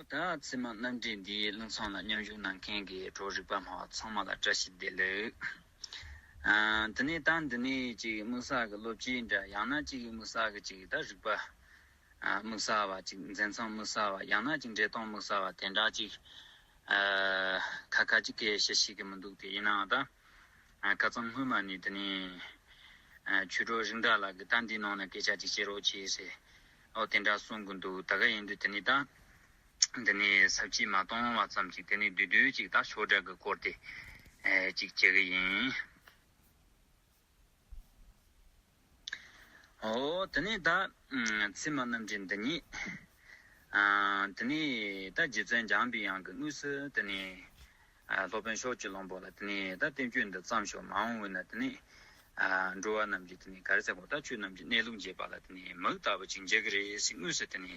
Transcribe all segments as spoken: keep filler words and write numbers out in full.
ད་ཚད་མ་རྣམ་འགྲེལ་འདིའི་གླེང་ཚོམས་ལ་མཉམ་ཞུགས་གནང་མཁན་གྱི་གྲོགས་རིག་པ་སྨྲ་བ་ཚང་མ་ལ་བཀྲ་ཤིས་བདེ་ལེགས། ཨ། འདི་ནས་ད་འདི་ནས་ཅིག་དམིགས་བསལ་གྱི་སློབ་ཁྲིད་འདྲ། ཡང་ན་ཅིག་དམིགས་བསལ་གྱི་ཅིག་ད་རིག་པ། ཨ། དམིགས་བསལ་བ་ཅིག་འཛིན་མཚམས་དམིགས་བསལ་བ། ཡང་ན་ཅིག་འགྲེལ་སྟངས་དམིགས་བསལ་བ་དེ་འདྲ་ཅིག་ཨ། ཁ་ཁ་ཅིག་གིས་བཤད་ཤེས་ཀྱི་མི་འདུག་དེ་ཡིན་ནའང་ད། ཨ། ཁ་སང་སྔོན་མ་ནས་དེ་ནས། ཨ། ཆོས་གྲོགས་རིག་འདྲ་ལགས་ཀྱིས་ད་འདིའི་ནང་ན་སྐད་ཆ་ཅིག་བཤད་རོགས་བྱེད་ཟེར། ཨོ་དེ་འདྲ་གསུང་གི་འདུག་ད་ག་ཡིན་དུས་དེ་ནས་ད། འདི་ནས་ས་བཅད་མ་གཏོང་བ་ཙམ་ཅིག་དེ་ནས་བསྡུས་བསྡུས་ཅིག་ད་ཕྱོགས་སྒྲིག་གི་སྐོར་དེ། ཨེ། ཅིག་བྱེད་གི་ཡིན། ཨོ་དེ་ནས་ད། ཚད་མ་རྣམ་འགྲེལ་འདི་ཉིད། ཨ། དེ་ནས་ད་རྗེ་བཙུན་འཇམ་པའི་དབྱངས་ཀྱིས་དངོས་སུ་དེ་ནས། ཨ། སློབ་དཔོན་ཕྱོགས་ཀྱི་གླང་པོ་ལ་དེ་ནས་ད་བསྟན་བཅོས་འདི་བརྩམས་ཤོག་མ་འོངས་པ་ན་དེ་ནས། ཨ། འགྲོ་བ་རྣམས་ཀྱིས་དེ་ནས་ག་རེ་ཟེར་དགོས། ད་ཆོས་རྣམས་ཀྱི་གནས་ལུགས་འབྱེད་པ་ལ་དེ་ནས་མིག་ལྟ་བུ་ཅིག་འབྱེད་ཀྱི་རེད་ཟེར་དངོས་སུ་དེ་ནས།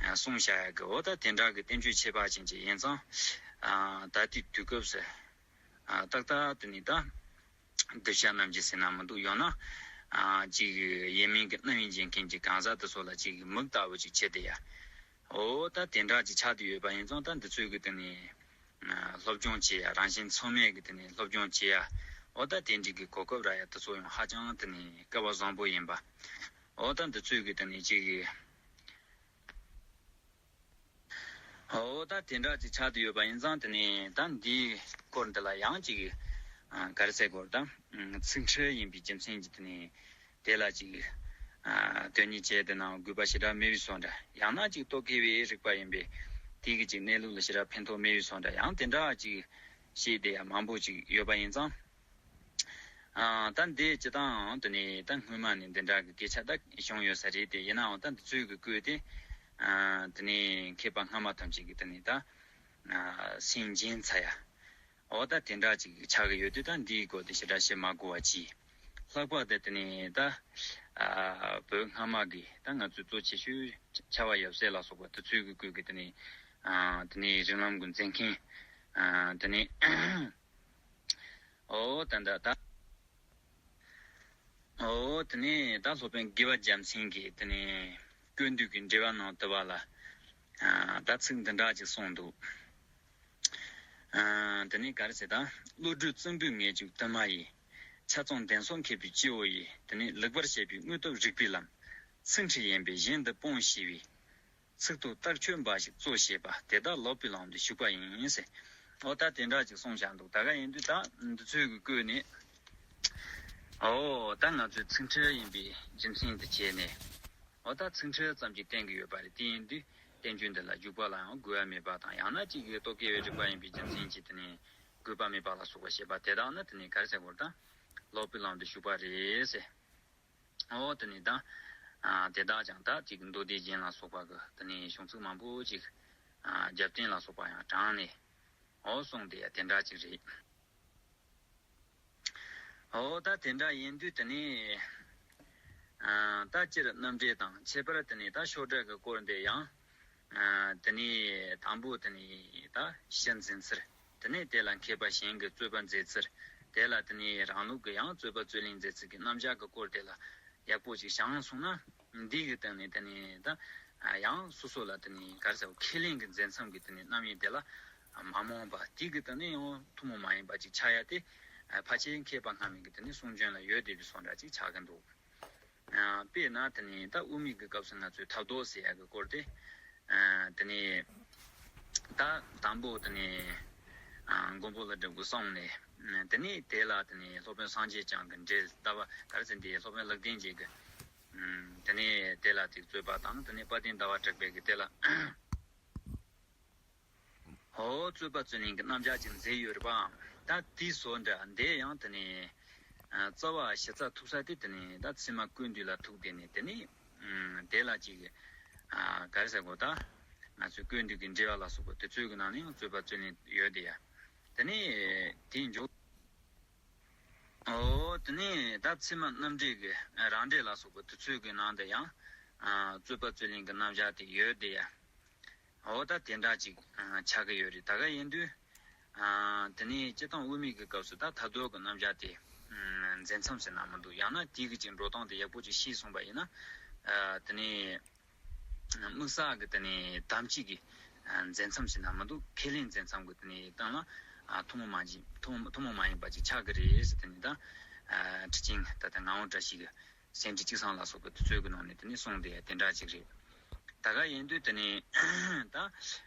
ཨ། གསུངས་བཞག་ཡ་གི། འོ་ད་དེ་འདྲ་གི་བསྟན་བཅོས་ཁྱད་པར་ཅན་ཅིག་ཡིན་ཙང་། ཨ། ད་ལྟའི་དུས་སྐབས་སུ། ཨ། ཏག་ཏག་དེ་ནས་ད། གདུལ་བྱ་རྣམས་ཀྱི་ཟེར་ན་མི་འདུག་ཡང་ན། ཨ། ཅིག་ཡེ་མིན་གྱི་རྣམ་དབྱེ་འབྱེད་མཁན་གྱི་གང་ཟག་དེ་ཚོ་ལ་ཅིག་མིག་ལྟ་བུ་ཅིག་བྱེད་དེ་ཡ། འོ་ད་དེ་འདྲ་ཅིག་ཆགས་བསྡད་ཡོད་པ་ཡིན་ཙང་ད་འདི་ཚོས་གི་དེ་ནས། ཨ། སློབ་སྦྱོང་བྱེད་ཡ། རང་བཞིན་ཚང་མས་གི་དེ་ནས་སློབ་སྦྱོང་བྱེད་ཡ། འོ་ད་དེ་འདྲའི་གི་གོ་སྐབས་རག་ཡ་དེ་ཚོ་ཡང་ཧ་ཅང་དེ་ནས་སྐལ་བ་བཟང་པོ་ཡིན་པ། འོ་ད་འདི་ཚོས་གི་དེ་ནས་ཅིག་འོ་ད་དེ་འདྲ་ཅིག་ཆགས་བསྡད་ཡོད་པ་ཡིན་ཙང་དེ་ནས་ད་འདིའི་སྐོར་འདི་ལ་ཡང་ཅིག་ཨ། ག་རེ་ཟེར་དགོས་རེད། ད་ཚིག་འཁྲི་ཡིན་པའི་རྒྱུ་མཚན་གྱིས་དེ་ནས་དེ་ལ་ཅིག་ཨ། དོན་གཉེར་བྱས་དེ་ནང་དགོས་པ་ཞེ་དྲག་མེད་པའི་བཟོ་འདྲ། ཡང་ན་ཅིག་རྟོག་གེ་བའི་རིག་པ་ཡིན་པས་དེ་གི་ཅིག་གནས་ལུགས་ལ་ཞེ་དྲག་ཕན་ཐོགས་མེད་པའི་བཟོ་འདྲ། ཡང་དེ་འདྲ་ཅིག་བཤད་བསྡད་ཡ་མང་པོ་ཅིག་ཡོད་པ་ཡིན་ཙང་། ཨ། ད་འདི་སྤྱིར་བཏང་དེ་ནས་ད་སྔོན་མ་ནས་འདི་འདྲ་གི་སྐད་ཆ་ད་བྱུང་ཡོད་ས་རེད་དེ། ཡིན་ནའང་ད་འདི་ཚོའི་གི་སྐོར་དེ། ཨ། དེ་ནས་མཁས་པ་སྔ་མ་ཐམས་ཅད་ཀྱིས་དེ་ནས་ད། ཨ། སེམས་བརྗེད་ཚར་ཡ། འོ་ད་དེ་འདྲ་ཅིག་ཆགས་ཀྱི་ཡོད་དུས་ད་འདིའི་སྐོར་དེ་ཞེ་དྲག་བཤད་མ་དགོས་པ་གྱིས། ལྷག་པར་དུ་དེ་ནས་ད། ཨ། བོད་སྔ་མ་གི་ད་ང་ཚོའི་གཙོ་ཆེ་ཤོས་ཕྱྭ་པ་ཡབ་སྲས་ལ་སོགས་པ་དེ་ཚོའི་གི་སྐོར་གི་དེ་ནས། ཨ། དེ་ནས་རིགས་ལམ་གི་མཛད་མཁན། ཨ། དེ་ནས། ཨོ་ད་ད་ད། ཨོ་དེ་ནས་ད་སློབ་དཔོན་དགེ་བ་རྒྱལ་མཚན་གྱིས་དེ་ནས་ཀུན་བཏུས་ཀྱི་འགྲེལ་པ་ནང་དུ་བ་ལ། ཨ། ད་ཚིག་འདི་འདྲ་ཅིག་གསུངས་འདུག་ཨ། དེ་ནས་ག་རེ་ཟེར་ད། བློ་གྲོས་བཙན་པོའི་ངེས་འབྱུང་དུ་མ་ཡིས། ཆ་ཚང་གདན་ས་མཁས་པའི་སྐྱེ་བོ་ཡིས། དེ་ནས་ལེགས་པར་བཤད་པའི་དངོས་སྟོབས་རིག་པའི་ལམ། ཚིག་འཁྲི་ཡིན་པས་གཞན་དུ་སྤོང་ཞེས་པའི། ཚིག་ཐོ་ལྟར་ཆོས་འབའ་ཞིག་གཙོ་བྱས་པ་དེ་དག་ལོག་པའི་ལམ་དུ་ཞུགས་པ་ཡིན་ཟེར། ཨོ་ད་དེ་འདྲ་ཅིག་གསུངས་བཞག་འདུག་ད་ག་ཡིན་དུས་ད་འདི་ཚོའི་གི་སྐོར་ནས། ཨོ་ད་ང་ཚོས་ཚིག་འཁྲི་ཡིན་པའི་རྒྱུ་མཚན་དུ་བྱས་ནས། ཨོ་ད་ཚིག་འཁྲི་ཙམ་གྱིས་བསྟན་གི་ཡོད་པ་རེད། དེ་ཡིན་དུས་བསྟན་བཅོས་འདི་ལ་འཇུག་པ་ལ་ཡང་དགོས་པ་མེད་པ་དང་། ཡང་ན་གཅིག་གིས་རྟོག་གེ་བའི་རིག་པ་ཡིན་པའི་རྒྱུ་མཚན་གྱིས་དེ་ནས་དགོས་པ་མེད་པ་ལ་སོགས་པ་བཤད་པ་དེ་དག་ནི་དེ་ནས་ག་རེ་ཟེར་དགོས་རེད་ད། ལོག་པའི་ལམ་དུ་ཞུགས་པ་རེད་ཟེར། ཨོ་དེ་ནས་ད། ཨ། དེ་དག་ཀྱང་ད་ཅིག་མདོ་སྡེ་རྒྱན་ལ་སོགས་པ་གི་དེ་ནས་གཞུང་ཚིག་མང་པོ་ཅིག་ཨ། རྒྱབ་རྟེན་ལ་སོགས་པ་ཡང་དྲངས་ནས། ཨོ་གསུངས་དེ་ཡ་དེ་འདྲ་ཅིག་རེད། ཨོ་ད་དེ་འདྲ་ཡིན་དུས་དེ་ནས། ཨ། ད་སྤྱིར་རྣམ་འགྲེལ་དང་ཁྱད་པར་དེ་ནས་ད་ཕྱོགས་སྒྲིག་གི་སྐོར་འདི་ཡང་། ཨ། དེ་ནས་དང་པོ་དེ་ནས་ད་ཕྱི་འཛིན་ཚུལ། དེ་ནས་དེ་ལ་མཁས་པ་གཞན་གྱིས་རྩོད་པ་མཛད་ཚུལ། དེ་ལ་དེ་ནས་རང་ལུགས་ཀྱི་ཡང་རྩོད་པ་རྩོད་ལེན་མཛད་ཚུལ་གྱི་རྣམ་གཞག་གི་སྐོར་དེ་ལ་ཡག་པོ་ཅིག་བྱང་སོང་ན། འདི་གི་སྟེང་ནས་དེ་ནས་ད་ཡང་སོ་སོ་ལ་དེ་ནས་ག་རེ་ཟེར། ཁས་ལེན་གྱི་མཛད་མཚམས་ཀྱི་དེ་ནས་རྣམ་དབྱེ་དེ་ལ་མ་རྨོངས་པ། དེ་གི་སྟེང་ནས་ཡང་ཐུན་མོང་མ་ཡིན་པ་ཅིག་ཆགས་ཡ་དེ། ཕལ་ཆེར་མཁས་པ་སྔ་མའི་གི་དེ་ནས་གསུང་རྒྱུན་ལ་ཡོད་བསྡད་པའི་བཟོ་འདྲ་ཅིག་ཆགས་ཀྱི་འདུག་ཨ། དཔེར་ན་དེ་ནས་ད་དབུ་མའི་གི་སྐབས་སུ་ང་ཚོས་ཐབས་ལྡོག་ཟེར་ཡ་གི་སྐོར་དེ། ཨ། དེ་ནས་ད་དང་པོ་དེ་ནས། ཨ། མགོན་པོ་ཀླུ་སྒྲུབ་ཀྱིས་གསུངས་ནས། དེ་ནས་དེ་ལ་དེ་ནས་སློབ་དཔོན་སངས་རྒྱས་བསྐྱངས་ཀྱིས་འགྲེལ་ལྟ་བ་ག་རེ་ཟེར། འདི་སློབ་དཔོན་ལེགས་ལྡན་འབྱེད་ཀྱིས། ཨ། དེ་ནས་དེ་ལ་ཅིག་རྩོད་པ་དང་། དེ་ནས་དཔལ་ལྡན་ཟླ་བ་གྲགས་པས་ཀྱིས་དེ་ལ། ཨོ་རྩོད་པ་རྩོད་ལེན་གྱི་རྣམ་གཞག་ཅིག་མཛད་ཡོད་རེད་པ། ད་དེའི་བཟོ་འདྲ་འདི་ཡང་དེ་ནས། ཨ། རྩ་བ་གཞི་རྩ་ཐུག་ས་དེ་དེ་ནས་ད་ཚད་མ་ཀུན་བཏུས་ལ་ཐུག་དེ་ནས་དེ་ནས། ཨ། དེ་ལ་ཅིག་ཨ། ག་རེ་ཟེར་དགོས། ད་ང་ཚོས་ཀུན་བཏུས་ཀྱི་འགྲེལ་པ་ལ་སོགས་པ་དེ་ཚོའི་གི་ནང་ནས་ཡང་རྩོད་པ་རྩོད་ལེན་ཡོད་དེ་ཡ། དེ་ནས་དེའི་མཇུག་ཨོ་དེ་ནས་ད་ཚད་མ་རྣམ་འགྲེལ་གྱི་རང་འགྲེལ་ལ་སོགས་པ་དེ་ཚོའི་གི་ནང་དུ་ཡང་། ཨ། རྩོད་པ་རྩོད་ལེན་གྱི་རྣམ་གཞག་དེ་ཡོད་དེ་ཡ། འོ་ད་དེ་འདྲ་ཅིག་ཨ། ཆགས་ཀྱི་ཡོད་རེད། ད་ག་ཡིན་དུས། ཨ། དེ་ནས་སྤྱིར་བཏང་དབུ་མའི་གི་སྐབས་སུ་ད་ཐབས་ལྡོག་གི་རྣམ་གཞག་དེ། ཨ། མཛད་མཚམས་ཟེར་ན་མི་འདུག་ཡང་ན་དེའི་གི་ཅིག་འགྲོ་སྟངས་དེ་ཡག་པོ་ཅིག་ཤེས་སོང་པ་ཡིན་ན། ཨ། དེ་ནས་དམིགས་བསལ་གྱི་དེ་ནས་དམ་བཅའ་གི་ འཛིན་མཚམས་ཟེར་ན་མི་འདུག་ཁས་ལེན་འཛིན་མཚམས་ཀྱི་དེ་ནས་སྟེང་ལ་ཐུན་མོང་མ་ཡིན་ཐུན་མོང་མ་ཡིན་པ་ཅིག་ཆགས་ཀྱི་རེད་ཟེར། དེ་ནས་ད་ཁྲི་ཆེན་ད་ལྟ་ངག་དབང་བཀྲ་ཤིས་ཀྱི་སེང་ཁྲི་གཅིག་བཟང་ལ་སོགས་པའི་དུས་ཚོད་ཀྱི་ནང་ནས་དེ་ནས་གསུངས་བསྡད་ཡ་དེ་འདྲ་ཅིག་རེད། ད་ག་ཡིན་དུས་དེ་ནས་ད་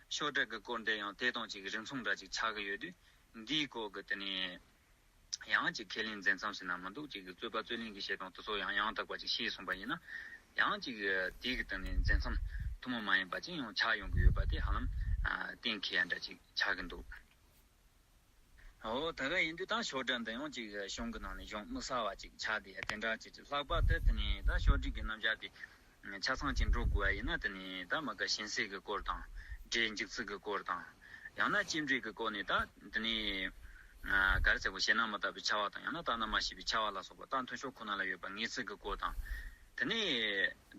ཤོག་དྲིལ་གྱི་སྐོར་འདི་ཡང་དེ་དང་ཅིག་རིང་མཚུངས་འདྲ་ཅིག་ཆགས་ཀྱི་ཡོད་དུས། འདིའི་སྐོར་གྱི་དེ་ནས་ཡང་ཅིག་ཁས་ལེན་འཛིན་མཚམས་ཟེར་ན་མི་འདུག་ཅིག་རྩོད་པ་རྩོད་ལེན་གྱི་བཤད་སྟངས་དེ་ཚོ་ཡང་ཡང་དག་པ་ཅིག་ཤེས་སོང་པ་ཡིན་ན། ཡང་ཅིག་དེའི་གི་སྟེང་ནས་འཛིན་མཚམས་ཐུན་མོང་མ་ཡིན་པ་ཅིག་ཡང་ཆགས་ཡོང་གི་ཡོད་པ་དེ་ཧ་ལམ་གཏན་འཁེལ་ཡ་འདྲ་ཅིག་ཆགས་ཀྱི་འདུག་འོ་ད་ག་ཡིན་དུས་ད་ཤོག་དྲིལ་འདི་ཡང་ཅིག་གཞུང་གི་ནང་ནས་གཞུང་དམིགས་བསལ་བ་ཅིག་ཆགས་བསྡད་ཡ་དེ་འདྲ་ཅིག་ལྷག་པར་དུ་དེ་ནས་ད་ཤོག་དྲིལ་གྱི་རྣམ་གཞག་དེ་ཆ་ཚང་ཅིག་འགྲོ་དགོས་པ་ཡིན་ན། དེ་ནས་ད་མ་ག་གཞན་སེལ་གྱི་སྐོར་དང་། སྒྲའི་འཇུག་ཚུལ་གྱི་སྐོར་དང་། ཡང་ན་སྤྱི་འགྲོས་ཀྱི་སྐོར་ནས་ད་དེ་ནས་ག་རེ་ཟེར་དགོས། གཞན་དབང་མི་རྟག་པའི་ཁྱབ་པ་དང་། ཡང་ན་རྟག་ན་མ་ཤེས་པའི་ཁྱབ་པ་ལ་སོགས་པ་རྟགས་མཐུན་ཕྱོགས་ཁོ་ན་ལ་ཡོད་པ་ངེས་ཚུལ་གྱི་སྐོར་དང་། དེ་ནས་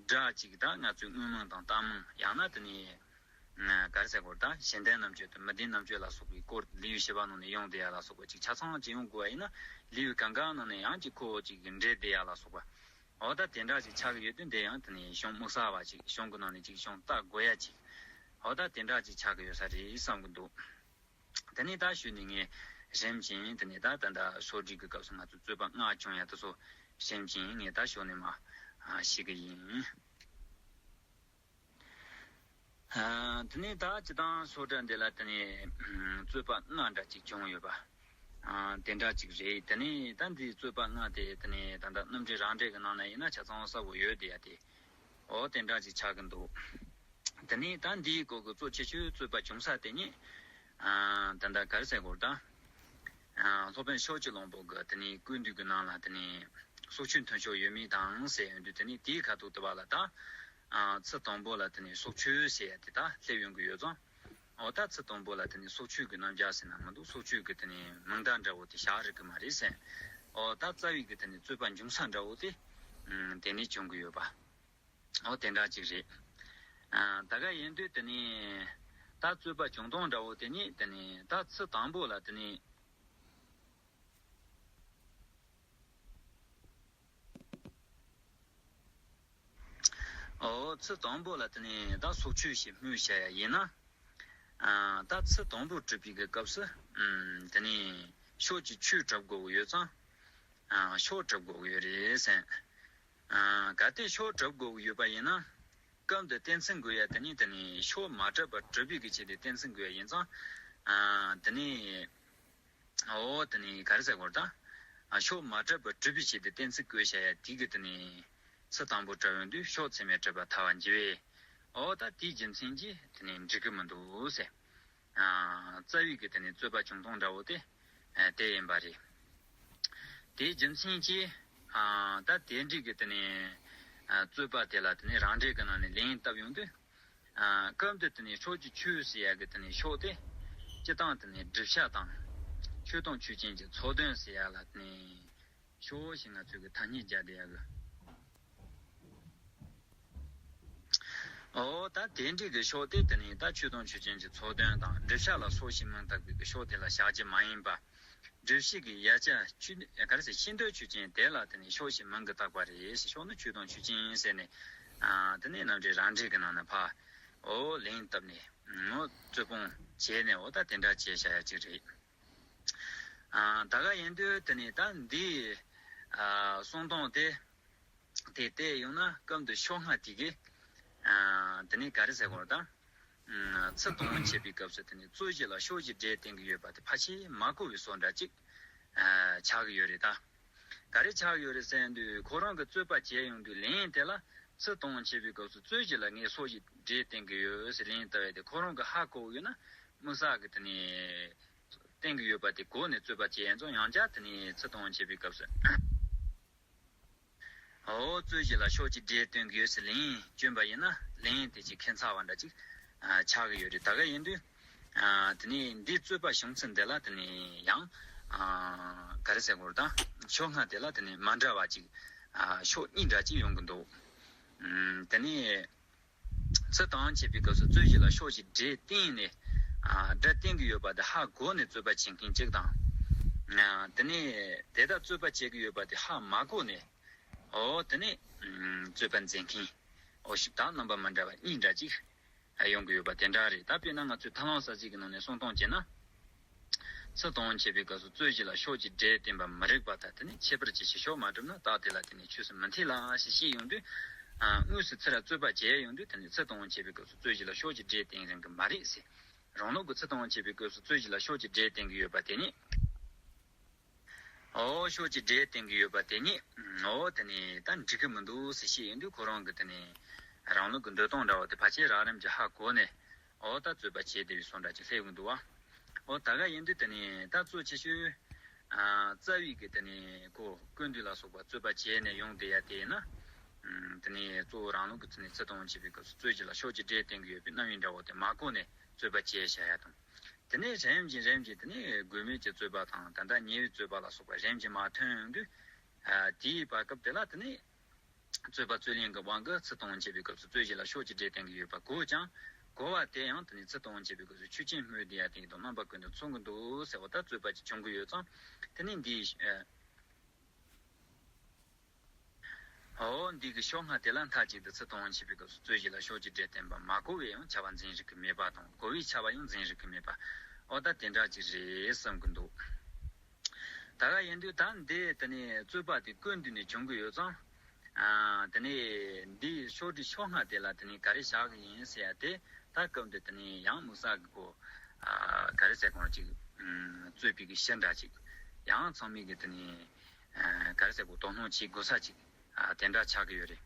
སྒྲ་གཅིག་ད་ང་ཚོའི་དངོས་མིང་དང་རྟགས་མིང་། ཡང་ན་དེ་ནས་ག་རེ་ཟེར་དགོས། ད་གཞན་ལྡན་རྣམ་གཅོད་དང་མི་ལྡན་རྣམ་གཅོད་ལ་སོགས་པའི་སྐོར་ལེའུ་བཞི་པ་ནང་ནས་ཡོང་བསྡད་ཡ་ལ་སོགས་པ་ཅིག་ཆ་ཚང་ཅིག་ཡོང་དགོས་པ་ཡིན་ན། ལེའུ་གང་གང་ནང་ནས་ཡང་ཅིག་ཁོ་ཅིག་འདྲེས་བསྡད་ཡ་ལ་སོགས་པ། འོ་ད་དེ་འདྲ་ཅིག་ཆགས་ཀྱི་ཡོད་དུས། འདི་ཡང་དེ་ནས་གཞུང་དམིགས་བསལ་བ་ཅིག་གཞུང་གི་ནང་ནས་ཅིག་གཞུང་བལྟ་དགོས་ཡ་ཅིག་འོ་ད་དེ་འདྲ་ཅིག་ཆགས་ཀྱི་ཡོད་ས་རེད་བསམ་གྱི་འདུག་དེ་ནས་ད་ཞུས་ནས་ངས་རིམ་བཞིན་དེ་ནས་ད་ད་ལྟ་ཤོག་དྲིལ་གྱི་སྐབས་སུ་ང་ཚོ་རྩོད་པ་ལྔ་བྱུང་ཡ་དེ་ཚོ་རིམ་བཞིན་ངས་ད་ཞོག་ནས་མར་ཞུ་གི་ཡིན། ཨ། དེ་ནས་ད་སྤྱིར་བཏང་ཤོག་དྲིལ་འདི་ལ་དེ་ནས་རྩོད་པ་ལྔ་འདྲ་ཅིག་བྱུང་ཡོད་པ། ཨ། དེ་འདྲ་ཅིག་རེད། དེ་ནས་ད་འདིའི་རྩོད་པ་ལྔ་དེ་དེ་ནས་ད་ལྟ་རྣམ་འགྲེལ་རང་འགྲེལ་གྱི་ནང་ན་ཡིན་ན་ཆ་ཚང་གསལ་པོ་ཡོད་བསྡད་ཡ་དེ། འོ་དེ་འདྲ་ཅིག་ཆགས་ཀྱི་འདུག་དེ་ནས་ད་འདིའི་སྐོར་གྱི་གཙོ་ཆེ་ཤོས་རྩོད་པ་བྱུང་ས་དེ་ཉིད། ཨ། ད་ལྟ་ག་རེ་ཟེར་དགོས་རེད་ད། ཨ། སློབ་དཔོན་ཕྱོགས་ཀྱི་གླང་པོ་གི་དེ་ནས་ཀུན་བཏུས་ཀྱི་ནང་ལ་དེ་ནས་སྲོག་ཆོས་མཐུན་ཕྱོགས་ཡོད་མེད་དང་ཟེར་ཡོང་དུས། དེ་ནས་དེའི་ཁ་ཐུག་དེ་བ་ལ་ད། ཨ། ཚིག་དང་པོ་ལ་དེ་ནས་སྲོག་ཆོས་ཟེར་ཡ་དེ་ད་སླེབས་ཡོང་གི་ཡོད་ཙང་། འོ་ད་ཚིག་དང་པོ་ལ་དེ་ནས་སྲོག་ཆོས་ཀྱི་རྣམ་གཞག་ཟེར་ན་མི་འདུག་སྲོག་ཆོས་ཀྱི་དེ་ནས་མིང་བརྡ་འདྲ་བོ་དེ་བཞག་རིགས་ཀྱི་མ་རེད་ཟེར། འོ་ད་རྩ་བའི་གི་དེ་ནས་རྩོད་པ་འབྱུང་ས་འདྲ་བོ་དེ་ཨ་དེ་ནས་བྱུང་གི་ཡོད་པ། འོ་དེ་འདྲ་ཅིག་རེད། ཨ། ད་ག་ཡིན་དུས་དེ་ནས་ད་རྩོད་པ་བྱུང་སྟངས་འདྲ་བོ་དེ་ནི་དེ་ནས་ད་ཚིག་དང་པོ་ལ་དེ་ནས། འོ་ཚིག་དང་པོ་ལ་དེ་ནས་ད་སྲོག་ཆོས་ཞེས་སྨོས་བྱ་ཡ་ཡིན་ན། ཨ། ད་ཚིག་དང་པོ་གྲུབ་པའི་གི་སྐབས་སུ། ཨམ། དེ་ནས་ཕྱོགས་ཀྱི་ཆོས་གྲུབ་དགོས་ཀྱི་ཡོད་ཙང་། ཨ། ཕྱོགས་གྲུབ་དགོས་ཀྱི་ཡོད་རེད་ཟེར། ཨ། གལ་ཏེ་ཕྱོགས་གྲུབ་དགོས་ཀྱི་ཡོད་པ་ཡིན་ན། སྐབས་འདིར་གཏན་ཚིགས་འགོད་ཡ་དེ་ནི་དེ་ནི་ཕྱོགས་མ་གྲུབ་པར་གྲུབ་པའི་གི་ཆེད་དུ་གཏན་ཚིགས་འགོད་ཡ་ཡིན་ཙང་། ཨ། དེ་ནི། འོ་དེ་ནི་ག་རེ་ཟེར་དགོས་རེད་ད། ཨ། ཕྱོགས་མ་གྲུབ་པར་གྲུབ་པའི་ཆེད་དུ་གཏན་ཚིགས་བཀོད་བྱ་ཡ་དེ་གི་དེ་ནི་ཚིག་དང་པོ་གྲུབ་ཡོང་དུས་ཕྱོགས་ཚད་མས་གྲུབ་པར་ཐལ་བར་འགྱུར་བས། འོ་ད་དེའི་རྒྱུ་མཚན་གྱིས་དེ་ནི་འགྲིག་གི་མི་འདུག་ཟེར། ཨ། རྩ་བའི་གི་དེ་ནི་རྩོད་པ་བྱུང་སྟངས་འདྲ་བོ་དེ། ཨ། དེ་ཡིན་པ་རེད། དེའི་རྒྱུ་མཚན་གྱིས། ཨ། ད་དེ་འདྲའི་གི་དེ་ནི། ཨ། རྩོད་པ་དེ་ལ་དེ་ནི་རང་འགྲེལ་གི་ནང་ནས་ལན་བཏབ་ཡོང་དུས། ཨ། སྐབས་འདིར་དེ་ནི་ཕྱོགས་ཀྱི་ཆོས་ཟེར་ཡ་གི་དེ་ནི་ཕྱོགས་དེ། སྤྱིར་བཏང་དེ་ནི་བསྒྲུབ་བྱ་དང་། ཆོས་དང་ཆོས་ཅན་གྱི་ཚོགས་དོན་ཟེར་ཡ་ལ་དེ་ནི་ཕྱོགས་ཞེས་ང་ཚོས་གི་ཐ་སྙད་སྦྱར་བསྡད་ཡ་གི། འོ་ད་དེ་འདྲའི་གི་ཕྱོགས་དེ་དེ་ནི་ད་ཆོས་དང་ཆོས་ཅན་གྱི་ཚོགས་དོན་དང་བསྒྲུབ་བྱ་ལ་ཕྱོགས་ཞེས་མིང་བཏགས་པའི་གི་ཕྱོགས་དེ་ལ་བཞག་རྒྱུ་མ་ཡིན་པ། བསྒྲུབ་བྱའི་གི་ཡ་གྱལ་ཆོས། ག་རེ་ཟེར། ཤེས་འདོད་ཆོས་ཅན་དེ་ལ་དེ་ནི་ཕྱོགས་ཞེས་མིང་གི་བཏགས་པ་རེད་ཟེར། ཕྱོགས་ནི་ཆོས་དང་ཆོས་ཅན་ཟེར་ནས། ཨ། དེ་ནས་རྣམ་འགྲེལ་རང་འགྲེལ་གྱི་ནང་ན་ཕར། འོ་ལན་བཏབ་ནས། འོ་རྩོད་སྤོང་བྱས་ནས། འོ་ད་དེ་འདྲ་བྱས་བཞག་ཡ་ཅིག་རེད། ཨ། ད་ག་ཡིན་དུས་དེ་ནི་ད་འདི། ཨ། གསུང་སྟངས་དེ། དེ་བལྟས་ཡོང་ན་སྐབས་འདི་ཕྱོགས་སྔ་དེ་གི། ཨ། དེ་ནི་ག་རེ་ཟེར་དགོས་རེད་ད། ཨ། ཚིག་དང་པོ་འཆད་པའི་སྐབས་སུ་དེ་ནི་རྩོད་གཞི་ལ་ཕྱོགས་ཀྱི་སྒྲས་བསྟན་གྱི་ཡོད་པ་དེ་ཕལ་ཆེར་མ་གོ་བའི་བཟོ་འདྲ་ཅིག་ཨ། ཆགས་ཀྱི་ཡོད་རེད་ད། ག་རེ་ཆགས་ཀྱི་ཡོད་རེད་ཟེར་དུས། ཁོ་རང་གི་རྩོད་པ་བྱས་ཡོང་དུས་ལན་དེ་ལ། ཚིག་དང་པོ་འཆད་པའི་སྐབས་སུ་རྩོད་གཞི་ལ་ངས་ཕྱོགས་ཀྱི་སྒྲས་བསྟན་གྱི་ཡོད་ཟེར་ལན་བཏབ་ཡ་དེ་ཁོ་རང་གི་ཧ་གོ་ཡོད་ན། དམིགས་བསལ་གྱི་དེ་ནི་བསྟན་གྱི་ཡོད་པ་དེ་གོ་ནས་རྩོད་པ་བྱས་ཡོང་ཙང་། ཡང་བསྐྱར་དེ་ནི་ཚིག་དང་པོ་འཆད་པའི་སྐབས་སུ། འོ་རྩོད་གཞི་ལ་ཕྱོགས་ཀྱི་སྒྲས་བསྟན་གྱི་ཡོད་ཟེར་ལན་བསྐྱོན་པ་ཡིན་ན། ལན་དེ་ཅིག་ཁྱད་མཚར་བ་འདྲ་ཅིག་ཨ། ཆགས་ཀྱི་ཡོད་རེད། ད་ག་ཡིན་དུས། ཨ། དེ་ནི་འདིའི་རྩོད་པ་བྱུང་ཚུལ་འདི་ལ་དེ་ནི་ཡང་། ཨ། ག་རེ་ཟེར་དགོས་རེད་ད། ཕྱོགས་སྔ་དེ་ལ་དེ་ནི་མ་འདྲ་བ་ཅིག་ཨ། ཕྱོགས་གཉིས་འདྲ་ཅིག་ཡོང་གི་འདུག་ཨམ། དེ་ནི། ཚིག་དང་པོ་འཆད་པའི་སྐབས་སུ་རྩོད་གཞི་ལ་ཕྱོགས་ཀྱི་སྒྲས་བསྟན་ནས། ཨ། སྒྲ་བསྟན་གྱི་ཡོད་པ་དེ་ཧ་གོ་ནས་རྩོད་པ་བྱེད་མཁན་གཅིག་དང་། ཨ། དེ་ནས་དེ་ལྟར་རྩོད་པ་བྱེད་ཀྱི་ཡོད་པ་དེ་ཧ་མ་གོ་ནས། འོ་དེ་ནས། ཨམ། རྩོད་པ་འཛིན་མཁན། འོ་ཞིག་དང་རྣམ་པ་མི་འདྲ་བ་གཉིས་འདྲ་ཅིག་ཡོང་གི་ཡོད་པ་དེ་འདྲ་རེད། ད་དཔེར་ན་ང་ཚོས་ཐར་ལམ་ས་བཅད་ཀྱི་ནང་ནས་གསུང་སྟངས་བྱས་ན། ཚུར་མཐོང་བྱེད་པའི་སྐབས་སུ་རྩོད་གཞི་ལ་ཕྱོགས་ཀྱི་སྒྲས་བསྟན་པ་མི་རིགས་པ་དང་། དེ་ནས་ཁྱད་པར་ཅན་ཞིག་ཕྱོགས་མ་གྲུབ་ན་རྟགས་དེ་ལ་དེ་ནི་ཆོས་སུ་མི་འཐད་ལ་ཞེས་བཤད་ཡོང་དུས། ཨ། དངོས་སུ་ཚུར་རྩོད་པ་བྱས་ཡོང་དུས། དེ་ནི་ཚུར་མཐོང་བྱེད་པའི་སྐབས་སུ་རྩོད་གཞི་ལ་ཕྱོགས་ཀྱི་སྒྲས་བསྟན་རན་གྱི་མ་རེད་ཟེར། རང་ལུགས་ཀྱི་ཚུར་མཐོང་བྱེད་པའི་སྐབས་སུ་རྩོད་གཞི་ལ་ཕྱོགས་ཀྱི་སྒྲས་བསྟན་གྱི་ཡོད་པ་དེ་ཉིད། ཨོ། ཕྱོགས་ཀྱི་སྒྲས་བསྟན་གྱི་ཡོད་པ་དེ་ཉིད། ཨོ། དེ་ནི་ད་འགྲིག་གི་མི་འདུག་ཟེར་བཤད་ཡོང་དུས། ཁོ་རང་གི་དེ་ནི་རང་ལུགས་ཀྱི་འདོད་སྟངས་འདྲ་བོ་དེ་ཕལ་ཆེར་རགས་རིམ་གྱིས་ཧ་གོ་ནས། ཨོ། ད་རྩོད་པ་བྱས་བསྡད་པའི་བཟོ་འདྲ་ཅིག་སླེབས་ཀྱི་འདུག་བ། ཨོ། ད་ག་ཡིན་དུས་དེ་ནི་ད་གཙོ་ཆེ་ཤོས། ཨ། རྩ་བའི་གི་དེ་ནི་ཁོ་ཀུན་བཏུས་ལ་སོགས་པ་རྩོད་པ་བྱས་ནས་ཡོང་བསྡད་ཡ་དེ་ཡིན་ན། ཨམ། དེ་ནི་གཙོ་བོ་རང་ལུགས་ཀྱི་ཚུལ་ནས་ཚུར་མཐོང་བྱེད་པའི་སྐབས་སུ་རྩོད་གཞི་ལ་ཕྱོགས་ཀྱི་སྒྲས་བསྟན་གྱི་ཡོད་པའི་རྣམ་དབྱེ་འདྲ་བོ་དེ་མ་གོ་ནས་རྩོད་པ་བྱས་བཞག་ཡ་དང་། དེ་ནས་རིམ་གྱིས་རིམ་གྱིས་དེ་ནས་དགོས་མེད་ཀྱི་རྩོད་པ་དང་། ད་ལྟ་ཉེ་བའི་རྩོད་པ་ལ་སོགས་པ་རིམ་གྱིས་མར་ཐོན་ཡོང་དུས། ཨ། དེའི་བར་སྐབས་དེ་ལ་དེ་ནས་རྩོད་པ་རྩོད་ལེན་གྱི་དབང་གིས་ཚུར་མཐོང་བྱེད་པའི་སྐབས་སུ་རྩོད་གཞི་ལ་ཕྱོགས་ཀྱི་སྒྲས་བསྟན་གྱི་ཡོད་པ་གོ་ཀྱང་། གོ་བ་དེ་ཡང་དེ་ནས་ཚུར་མཐོང་བྱེད་པའི་སྐབས་སུ་ཆོས་ཅན་སྨོས་བསྡད་ཡ་དེ་དང་རྣམ་པ་ཀུན་ཏུ་མཚུངས་ཀྱི་འདུག་ཟེར་བ་ལྟར་རྩོད་པ་ཅིག་བྱུང་གི་ཡོད་ཙང་། དེ་ནས་འདིའི། ཨ། འོ། འདི་གི་ཕྱོགས་སྔ་དེ་ལ་མཐའ་གཅིག་ཏུ་ཚུར་མཐོང་བྱེད་པའི་སྐབས་སུ་རྩོད་གཞི་ལ་ཕྱོགས་ཀྱི་སྒྲས་བསྟན་པ་མ་གོ་བས་ཡང་ཁྱབ་པ་འཛིན་རིགས་ཀྱི་མེད་པ་དང་། གོ་བས་ཁྱབ་པ་ཡང་འཛིན་རིགས་ཀྱི་མེད་པ། འོ། ད་དེ་འདྲ་ཅིག་རེད་བསམ་གྱི་འདུག། ད་ག་ཡིན་དུས་ད་འདི་དེ་ནས་རྩོད་པ་དེ་ཀུན་བཏུས་ནས་བྱུང་གི་ཡོད་ཙང་། ཨ། དེ་ནས་འདིའི་ཕྱོགས་སྒྲིག་ཕྱོགས་སྔ་དེ་ལ་དེ་ནས་ག་རེ་བཞག་གི་ཡིན་ཟེར་ཡ་དེ། ད་སྐབས་འདི་དེ་ནས་ཡང་དམིགས་བསལ་གྱི་གོ། ཨ། ག་རེ་ཟེར་གོང་ཅིག། ཨམ། རྩོད་པའི་གི་ཕྱིར་འདྲ་ཅིག། ཡང་ཚང་མས་གི་དེ་ནས། ཨ། ག་རེ་ཟེར་གོ། དོ་སྣང་བྱེད་དགོས་ས་ཅིག། ཨ། དེ་འདྲ་ཆགས་ཀྱི་ཡོད་རེད།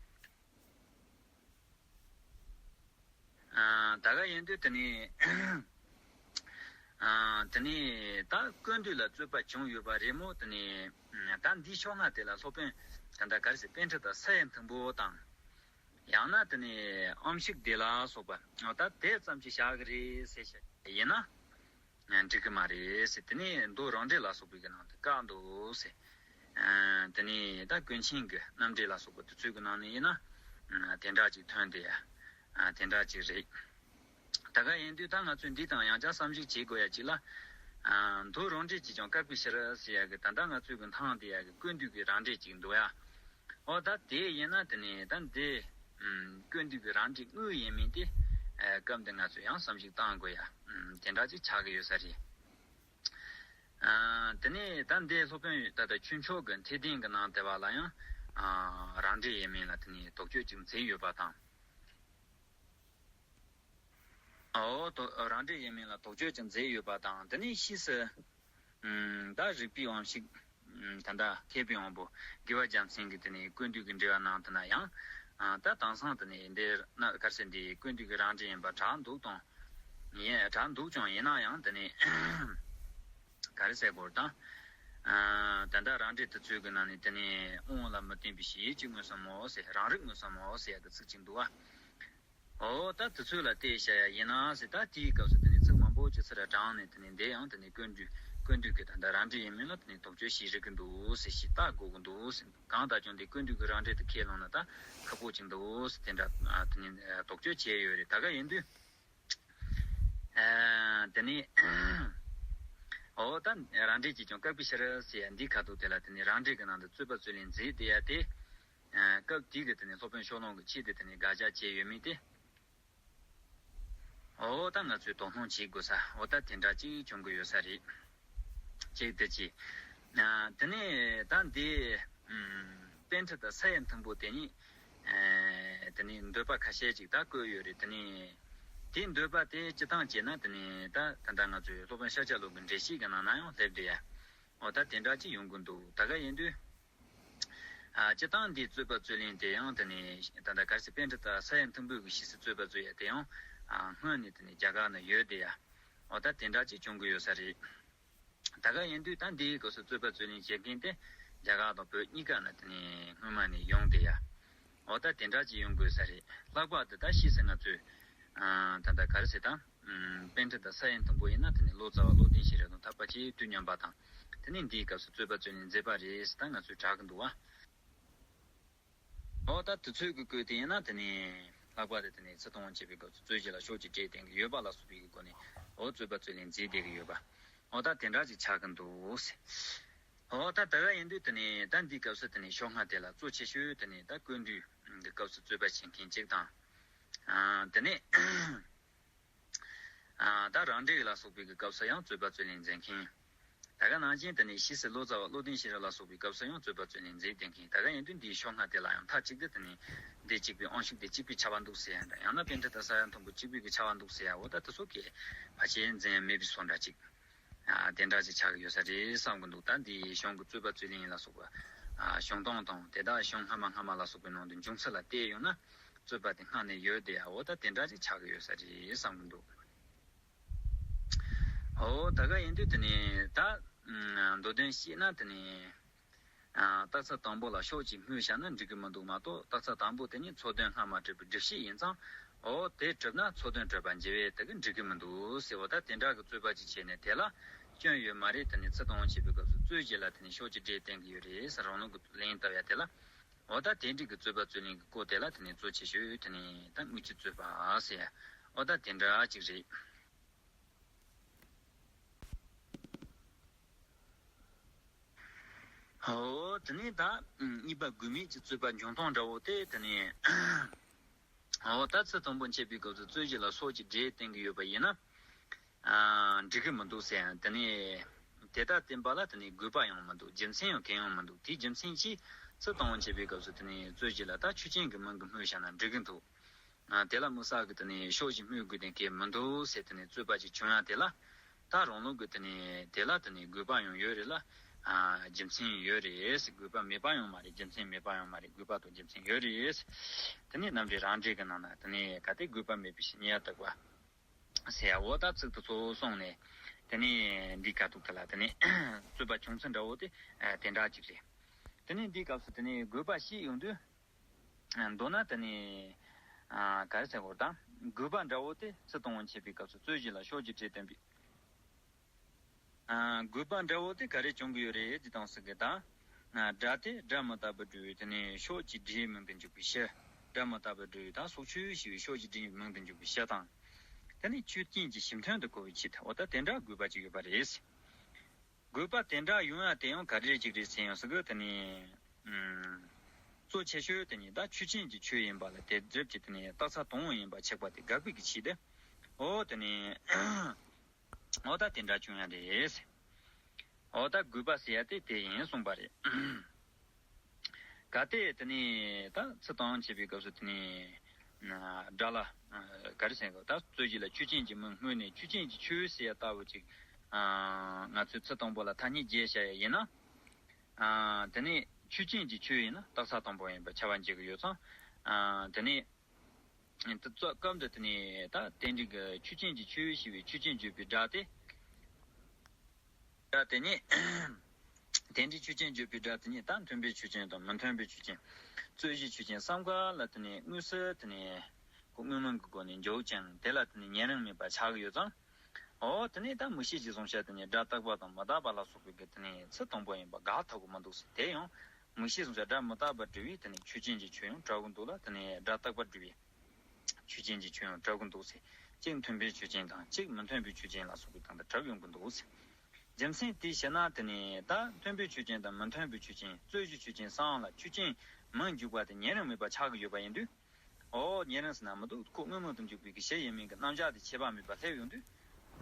ཨ། ད་ག་ཡིན་དུས་དེ་ནས། ཨ། དེ་ནས་ད་ཀུན་བཏུས་ལ་རྩོད་པ་བྱུང་ཡོད་པ་རེད་མོད། དེ་ནས་ད་འདིའི་ཕྱོགས་སྔ་དེ་ལ་སློབ་དཔོན་ད་ལྟ་ག་རེ་ཟེར། པཎྜི་ཏ་ས་ཡ་མཐོན་པོ་དང་། ཡང་ན་དེ་ནས་ཨམ་ཤུག་སྡེ་ལ་སོགས་པ། འོ། ད་དེ་ཙམ་གྱིས་བཞག་གི་རེད་ཟེར་བཤད་ཡིན་ན། ཨ། འགྲིག་གི་མ་རེད་ཟེར། དེ་ནས་མདོ་རང་འགྲེལ་ལ་སོགས་པའི་གི་ནང་དུ་བཀག་འདུག་ཟེར། ཨ། དེ་ནས་ད་ཀུན་མཁྱེན་གྱི་རྣམ་འགྲེལ་ལ་སོགས་པ་དེ་ཚོའི་གི་ནང་ནས་ཡིན་ན། ཨ། དེ་འདྲ་ཅིག་ཐོན་བསྡད་ཡ། ཨ། དེ་འདྲ་ཅིག་རེད། ད་ག་ཡིན་དུས་ད་ང་ཚོས་འདི་དང་ཡང་བསྐྱར་བསམ་གཞིག་བྱེད་དགོས་ཡ་ཅིག་ལ། ཨ། མདོ་རང་འགྲེལ་གྱིས་ཀྱང་བཀག་པའི་ཕྱིར་ཟེར་ཡ་གི། ད་ལྟ་ང་ཚོའི་གི་མཐོང་བསྡད་ཡ་གི་ཀུན་བཏུས་ཀྱི་རང་འགྲེལ་ཅིག་འདུག་ཡ། འོ། ད་དེ་ཡིན་ན་དེ་ནས་ད་འདི། ཨམ། ཀུན་བཏུས་ཀྱི་རང་འགྲེལ་དངོས་ཡིན་མིན་དེ། ཨ། སྐབས་འདི་ང་ཚོས་ཡང་བསམ་གཞིག་བཏང་དགོས་ཡ། ཨམ། དེ་འདྲ་ཅིག་ཆགས་ཀྱི་ཡོད་ས་རེད། ཨ། དེ་ནས་ད་འདི་སློབ་དཔོན་ད་ལྟ་ཆོས་མཆོག་གི་འཐད་ལྡན་གྱི་ནང་དེ་བ་ལ་ཡང་། ཨ། རང་འགྲེལ་ཡིན་མིན་ལ་དེ་ནས་དོགས་གཅོད་ཅིག་མཛད་ཡོད་པ་དང་། འོ། དོ། རང་འགྲེལ་ཡིན་མིན་ལ་དོགས་གཅོད་ཅིག་མཛད་ཡོད་པ་དང་། དེ་ནས་ཕྱིས་སུ། ཨམ། ད་རིགས་པའི་དབང་ཕྱུག། ཨམ། ད་ལྟ་མཁས་པའི་དབང་པོ་དགེ་བ་རྒྱལ་མཚན་གྱིས་དེ་ནས་ཀུན་བཏུས་ཀྱི་འགྲེལ་བ་ནང་དུ་ན་ཡང་། ཨ། ད་དེང་སང་དེ་ནས་འདི་ན་ག་རེ་ཟེར། འདི་ཀུན་བཏུས་ཀྱི་རང་འགྲེལ་ཡིན་པ་གྲགས་འདུག་དང་། ཡིན། གྲགས་འདུག་ཀྱང་ཡིན་ན་ཡང་དེ་ནས་ག་རེ་ཟེར་དགོས་དང་། ཨ། ད་ལྟ་རང་འགྲེལ་དེ་ཚོའི་གི་ནང་ནས་དེ་ནས་དབང་ལ་མི་བརྟེན་པའི་གཞི་ཡུལ་གཅིག་མངོན་སུམ་མོ་ཟེར། རང་རིག་མངོན་སུམ་མོ་ཟེར་ཡ་གི་ཚིག་ཅིག་འདུག་བ། འོ། ད་དེ་ཚོ་ལ་བལྟས་བྱ་ཡ་ཡིན་ན་ཟེར། ད་དེའི་སྐབས་སུ་དེ་ནས་ཚིག་མང་པོ་ཅིག་ཚུར་དྲངས་ནས་དེ་ནས་འདི་ཡང་དེ་ནས་ཀུན་བཏུས། ཀུན་བཏུས་ཀྱི་ད་ལྟ་རང་འགྲེལ་ཡིན་མིན་ལ་དེ་ནས་དོགས་གཅོད་བྱེད་རིགས་ཀྱི་འདུག་ཟེར། ཞིབ་ལྟ་དགོས་ཀྱི་འདུག་ཟེར། གང་ལྟར་ཀྱང་འདི་ཀུན་བཏུས་ཀྱི་རང་འགྲེལ་དེ་ཁས་བླངས་ན་ད་ཁག་པོ་ཅིག་འདུག་ཟེར། དེ་འདྲ། ཨ། དེ་ནས་དོགས་གཅོད་བྱས་ཡོད་རེད། ད་ག་ཡིན་དུས། ཨ། དེ་ནས། འོ། ད་རང་འགྲེལ་གྱིས་ཀྱང་བཀག་པའི་ཕྱིར་ཟེར་ཡ་འདིའི་ཁ་ཐུག་དེ་ལ་དེ་ནས་རང་འགྲེལ་གྱི་ནང་དུ་རྩོད་པ་རྩོད་ལེན་མཛད་བསྡད་ཡ་དེ། ཨ། སྐབས་དེའི་གི་དེ་ནས་སློབ་དཔོན་ཕྱོགས་གླང་གིས་ཆེད་དུ་དེ་ནས་དགག་བཞག་བྱས་ཡོད་མེད་དེ། འོ། ད་ང་ཚོས་དོ་སྣང་བྱེད་དགོས་ས། འོ། ད་དེ་འདྲ་ཅིག་བྱུང་གི་ཡོད་ས་རེད། ཅིག་དེ་ཅི། ཨ། དེ་ནས་ད་འདི། ཨམ། པཎྜི་ཏ་ས་ཡ་མཐོན་པོ་དེ་ཉིད། ཨ། དེ་ནས་འདོད་པ་ཁ་ཤས་ཅིག་ད་བཀོད་ཡོད་རེད། དེ་ནས་དེའི་འདོད་པ་དེ་སྤྱིར་བཏང་བྱས་ན་དེ་ནས་ད་ད་ལྟ་ང་ཚོའི་སློབ་དཔོན་ཤཱཀྱ་བློ་གི་འགྲེལ་བཤད་ཀྱི་ནང་ན་ཡང་སླེབས་བསྡད་ཡ། འོ། ད་དེ་འདྲ་ཅིག་ཡོང་གི་འདུག། ད་ག་ཡིན་དུས། ཨ། སྤྱིར་བཏང་འདིའི་རྩོད་པ་རྩོད་ལེན་དེ་ཡང་དེ་ནས་ད་ལྟ་གལ་སྲིད་པཎྜི་ཏ་ས་ཡ་མཐོན་པོའི་གི་ཕྱིས་སུ་རྩོད་པ་རྩོད་ཡ་དེ་ཡང་། ཨ། སྔོན་ནས་དེ་ནས་རྒྱ་གར་ན་ཡོད་བསྡད་ཡ། འོ། ད་དེ་འདྲ་ཅིག་བྱུང་གི་ཡོད་ས་རེད། ད་ག་ཡིན་དུས་ད་འདིའི་སྐབས་སུ་རྩོད་པ་རྩོད་ལེན་བྱེད་མཁན་དེ་རྒྱ་གར་དང་བོད་གཉིས་ཀ་ན་དེ་ནས་སྔོན་མ་ནས་ཡོང་བསྡད་ཡ། འོ། ད་དེ་འདྲ་ཅིག་ཡོང་དགོས་ས་རེད། ལྷག་པར་དུ་ད་ཕྱིས་སུ་ང་ཚོས། ཨ། ད་ལྟ་ག་རེ་ཟེར་དང་། ཨམ། པཎྜི་ཏ་ས་ཡ་མཐོན་པོ་ཡིན་ན་དེ་ནས་ལོ་ཙཱ་བ་བློ་ལྡན་ཤེས་རབ་དང་ཐར་པ་ཆོས་དབྱིངས་དུས་མཉམ་པ་དང་། དེ་ནས་འདིའི་སྐབས་སུ་རྩོད་པ་རྩོད་ལེན་མཛད་པ་རེད་ཟེར་ད་ང་ཚོས་གྲགས་ཀྱི་འདུག་བ། འོ། ད་དེ་ཚོའི་གི་སྐོར་དེ་ཡིན་ན་དེ་ནས་ལྷག་པར་དུ་དེ་ནས་ཚུར་མཐོང་བྱེད་པའི་སྐབས་སུ་རྩོད་གཞི་ལ་ཕྱོགས་ཀྱི་སྒྲས་བསྟན་གྱི་ཡོད་པ་ལ་སོགས་པའི་གི་སྒོ་ནས། འོ། རྩོད་པ་རྩོད་ལེན་མཛད་བསྡད་ཀྱི་ཡོད་པ། འོ། ད་དེ་འདྲ་ཅིག་ཆགས་ཀྱི་འདུག་ཟེར། འོ། ད་ད་ག་ཡིན་དུས་དེ་ནས་ད་འདིའི་སྐབས་སུ་དེ་ནས་ཕྱོགས་སྔ་དེ་ལ་གཙོ་ཆེ་ཤོས་དེ་ནས་ད་ཀུན་བཏུས་གི་སྐབས་སུ་རྩོད་པ་བྱེད་མཁན་གཅིག་དང་། ཨ། དེ་ནས། ཨ་ད་རང་འགྲེལ་ལ་སོགས་པའི་གི་སྐབས་སུ་ཡང་རྩོད་པ་རྩོད་ལེན་མཛད་མཁན། ད་ག་ནང་བཞིན་དེ་ནས་ཕྱིས་སུ་ལོ་ཙཱ་བ་བློ་ལྡན་ཤེས་རབ་ལ་སོགས་པའི་སྐབས་སུ་ཡང་རྩོད་པ་རྩོད་ལེན་མཛད་བསྡད་མཁན། ད་ག་ཡིན་དུས་འདིའི་ཕྱོགས་སྔ་དེ་ལ་ཡང་མཐའ་གཅིག་ཏུ་དེ་ནས་འདི་གཅིག་པའི་དབང་ཕྱུག་དེ་གཅིག་པའི་ཆ་བ་འདུག་ཟེར་ཡ་འདྲ། ཡང་ན་པཎྜི་ཏ་ས་ཡ་མཐོན་པོ་གཅིག་པའི་གི་ཆ་བ་འདུག་ཟེར་ཡ། འོ་ད་དེ་ཚོ་གི་ཕལ་ཆེར་འཛིན་ཡ་མེད་པའི་བཟོ་འདྲ་ཅིག་ཨ་དེ་འདྲ་ཅིག་ཆགས་ཀྱི་ཡོད་ས་རེད་བསམ་གི་འདུག་ད་འདིའི་གཞུང་གི་རྩོད་པ་རྩོད་ལེན་ལ་སོགས་པ། ཨ་བྱུང་སྟངས་དང་དེ་དག་གཞུང་སྔ་མ་སྔ་མ་ལ་སོགས་པའི་ནང་དུ་འབྱུང་ཚུལ་ལ་བལྟས་ཡོང་ན། རྩོད་པ་དེ་སྔ་ནས་ཡོད་དེ། ཨ་འོ་ད་དེ་འདྲ་ཅིག་ཆགས་ཀྱི་ཡོད་ས་རེད་བསམ་གི་འདུག་ཨོ་ད་ག་ཡིན་དུས་དེ་ནས་ད་མདོ་དོན་བཤད་ན་དེ་ནས། ཨ་རྟགས་ཚུལ་དང་པོ་ལ་ཕྱོགས་གཅིག་སྨོས་བཞག་ན་འགྲིག་གི་མི་འདུག་མ་གཏོགས། རྟགས་ཚུལ་དང་པོ་དེ་ནི་ཚོགས་དོན་སྔ་མ་གྲུབ་པའི་སྒྲུབ་བྱེད་ཡིན་ཙང་། ཨོ་དེ་གྲུབ་ན་ཚོགས་དོན་གྲུབ་པ་འཇལ་བས་དེ་གི་འགྲིག་གི་མི་འདུག་ཟེར་བ། ད་དེ་འདྲ་གི་རྩོད་པ་ཅིག་བྱས་ནས་དེ་ལ་སྐྱོན་ཡོད་མ་རེད། དེ་ནི་ཚུལ་དང་པོ་འཆད་པའི་སྐབས་སུ་རྩོད་གཞི་ལ་དེ་ནི་ཕྱོགས་གཅིག་སྒྲས་བསྟན་གི་ཡོད་རེད་ཟེར་རང་ལུགས་ཀྱི་ལན་བཏབ་ཡ་དེ་ལ། ཨོ་ད་དེ་འགྲིག་གི་རྩོད་པ་རྩོད་ལེན་གི་སྐོར་དེ་ལ་དེ་ནི་གཙོ་ཆེ་ཤོས་དེ་ནི་ད་དངོས་གཞི་རྩོད་པ་ཟེར་ཡ། ཨོ་ད་དེ་འདྲ་ཅིག་རེད། ཨོ་དེ་ནས་ད་གཉིས་པ་དགོས་མེད་ཀྱི་རྩོད་པ་འབྱུང་སྟངས་འདྲ་བོ་དེ་དེ་ནས། ཨོ་ད་ཚུལ་དང་པོ་འཆད་པའི་སྐབས་སུ་རྩོད་གཞི་ལ་ཕྱོགས་གཅིག་སྒྲས་བསྟན་གྱི་ཡོད་པ་ཡིན་ན། ཨ་འགྲིག་གི་མི་འདུག་ཟེར་ཡང་། དེ་ནས་དེ་ལྟར་བསྟན་པ་ལ་དེ་ནས་དགོས་པ་ཡང་མི་འདུག་རྒྱུ་མཚན་ཡང་གང་ཡང་མི་འདུག་དེའི་རྒྱུ་མཚན་གྱིས་ཚུལ་དང་པོ་འཆད་པའི་སྐབས་སུ་དེ་ནས་རྩོད་གཞི་ལ་ད་ཆོས་ཅན་གྱི་མིང་གིས་སྨོས་བཞག་ན་འགྲིག་གི་འདུག་ཨ་དེ་ལ་དམིགས་བསལ་གྱི་དེ་ནས་ཕྱོགས་གཅིག་སྨོས་དགོས་དོན་གང་མི་འདུག་ཟེར་དེ་ནས་རྩོད་པ་ཅིག་བྱུང་ཡ་དེ་ལ། ད་རང་ལུགས་ཀྱི་དེ་ནས་དེ་ལ་དེ་ནས་དགོས་པ་ཡང་ཡོད་རེད་ལ། ཨ་རྒྱུ་མཚན་ཡོད་རེད་ཟེར། དགོས་པ་མེད་པ་ཡང་མ་རེད། རྒྱུ་མཚན་མེད་པ་ཡང་མ་རེད། དགོས་པ་དང་རྒྱུ་མཚན་ཡོད་རེད་ཟེར། དེ་ནས་རྣམ་འགྲེལ་རང་འགྲེལ་གྱི་ནང་ན་དེ་ནས་གལ་ཏེ་དགོས་པ་མེད་པའི་ཕྱིར་ཉེ་བར་དག་པ་ཟེར་ཡ། འོ་ད་ཚིག་དེ་ཚོ་སོང་ནས་དེ་ནས་འདིའི་ཁ་ཐུག་དེ་ལ་དེ་ནས་རྩོད་པ་བྱུང་ཚུལ་འདྲ་བོ་དེ་དེ་འདྲ་ཅིག་རེད། དེ་ནས་འདིའི་སྐབས་སུ་དེ་ནས་དགོས་པ་བཤད་ཡོང་དུས། མདོར་ན་དེ་ནི། ཨ་ག་རེ་ཟེར་དགོས་རེད་ད། དགོས་པ་འདྲ་བོ་དེ་ཚུལ་དང་པོ་འཆད་པའི་སྐབས་སུ་རྩོད་གཞི་ལ་ཕྱོགས་གཅིག་སྒྲས་བསྟན་པའི། ཨ་དགོས་པ་འདྲ་བོ་དེ་ག་རེ་བྱུང་གི་ཡོད་རེད་ཅེས་དང་ཟེར་གི་ད། ཨ་སྒྲ་དེ་སྒྲ་མི་རྟག་པར་སྒྲུབ་པའི་དེ་ནི་ཕྱོགས་གཅིག་སྒྲས་མིང་དུ་འཇོག་པའི་ཕྱིར། སྒྲ་མི་རྟག་པར་སྒྲུབ་པའི་ད་སྲོག་ཆོས་ཞེས་པའི་ཕྱོགས་གཅིག་སྒྲས་མིང་དུ་འཇོག་པའི་ཕྱིར་དང་། དེ་ནི་ཆོས་ཅན་གྱི་གཞི་མཐུན་དུ་གོ་བའི་ཕྱིར་ད། འོ་ད་དེ་འདྲ་དགོས་པ་ཅིག་ཡོད་པ་རེད། དགོས་པ་དེ་འདྲ་ཡོང་ཡ་དེ་ཡང་ག་རེ་ཅིག་རེད་ཟེར་ཡང་ཟེར་གི་དེ་ནི། ཨུམ། གཙོ་ཆེ་ཤོས་དེ་ནི་ད་ཆོས་ཅན་གྱི་ཆོས་ཡིན་པ་ལ་དེ་སྒྲུབ་ཀྱི་དེ་ནི་རྟགས་ཚུལ་དང་པོ་ཡིན་པ་ཆགས་པ་དེ་དགག་པའི་གི་ཆེད་དུ། འོ་དེ་ནི། འོ་ད་དེ་འདྲ་བྱུང་ཡ་རེད། འོ་ད་དགོས་པ་ཟེར་ཡ་དེ་དེ་ཡིན་གསུངས་པ་རེད། གལ་ཏེ་དེ་ནི་ད་ཚུལ་དང་པོ་འཆད་པའི་སྐབས་སུ་དེ་ནི་སྒྲ་ལ་ག་རེ་ཟེར་གི་ད་རྩོད་གཞི་ལ་ཆོས་ཅན་གྱི་མིང་སྨོས་ནས་ཆོས་ཅན་གྱི་ཆོས་ཟེར་ཡ་ལྟ་བུ་ཅིག་ང་ཚོས་ཚུལ་དང་པོ་ལ་ཐ་སྙད་བརྒྱབ་བཞག་ཡ་ཡིན་ན། དེ་ནི་ཆོས་ཅན་གྱི་ཆོས་ཡིན་ན་རྟགས་ཚུལ་དང་པོ་ཡིན་པ་ཆ་བ་འཇལ་གི་ཡོད་ཙང་། དེ་ནི་དེ་ཚོ་སྐབས་འདི་དེ་ནི་ད་རྟེན་འབྲེལ་གྱི་ཆོས་ཅན་གྱི་ཆོས་ཞེས་པའི་ཆོས་ཅན་བརྗོད་པའི་སྒྲ་དེ། སྒྲ་དེ་ཉིད། དེ་འདྲའི་ཆོས་ཅན་བརྗོད་པའི་སྒྲ་དེ་ཉིད་ད་མཐུན་དཔེའི་ཆོས་ཅན་དང་མི་མཐུན་དཔེའི་ཆོས་ཅན། རྩོད་གཞིའི་ཆོས་ཅན་བསམ་འགའ་ལ་དེ་ནི་དངོས་སུ་དེ་ནི་ཁོ་དངོས་མིང་གི་སྒོ་ནས་འཇོག་ཅིང་དེ་ལ་དེ་ནི་ཉེ་རིང་མེད་པ་ཆགས་ཀྱི་ཡོད་ཙང་། འོ་དེ་ནི་ད་མིག་ཤེས་ཀྱིས་བཟུང་བྱ་དེ་ནི་སྒྲ་རྟག་པ་དང་མི་རྟག་པ་ལ་སོགས་པའི་གི་དེ་ནི་ཚུལ་དང་པོ་ཡིན་པ་དགག་ཐུབ་ཀྱི་མི་འདུག་ཟེར། དེ་ཡང་མིག་ཤེས་བཟུང་བྱ་སྒྲ་མི་རྟག་པར་སྒྲུབ་པའི་དེ་ནི་ཆོས་ཅན་གྱི་ཆོས་ཡང་གྲུབ་ཀྱི་འདུག་ལ། དེ་ནི་སྒྲ་རྟག་པར་སྒྲུབ་པའི། ཆོས་ཅན་གྱི་ཆོས་ཡང་གྲུབ་ཀྱི་འདུག་ཟེར། གཅིག་མཐུན་དཔེའི་ཆོས་ཅན་དང་གཅིག་མི་མཐུན་དཔེའི་ཆོས་ཅན་ལ་སོགས་པའི་སྟེང་དུ་གྲུབ་ཡོང་གི་འདུག་ཟེར། རྒྱུ་མཚན་དེའི་ཕྱིར་ན་དེ་ནི་ད་མཐུན་དཔེའི་ཆོས་ཅན་དང་མི་མཐུན་དཔེའི་ཆོས་ཅན། རྩོད་གཞིའི་ཆོས་ཅན་གསུམ་ལ་ཆོས་ཅན་མིང་འཇུག་པ་དེ་ཉེ་རིང་མེད་པ་ཆགས་ཀྱི་ཡོད་པ་ཡིན་དུས། འོ་ཉེ་རིང་ཟེར་ན་མི་འདུག་ཁོ་དངོས་མིང་དུ་འཇུག་པའི་གི་གཞི་ཡིན་མིན་གྱི་རྣམ་གཞག་དེ་ཁྱད་པར་མེད་པར་སླེབས་ཡོང་དུས།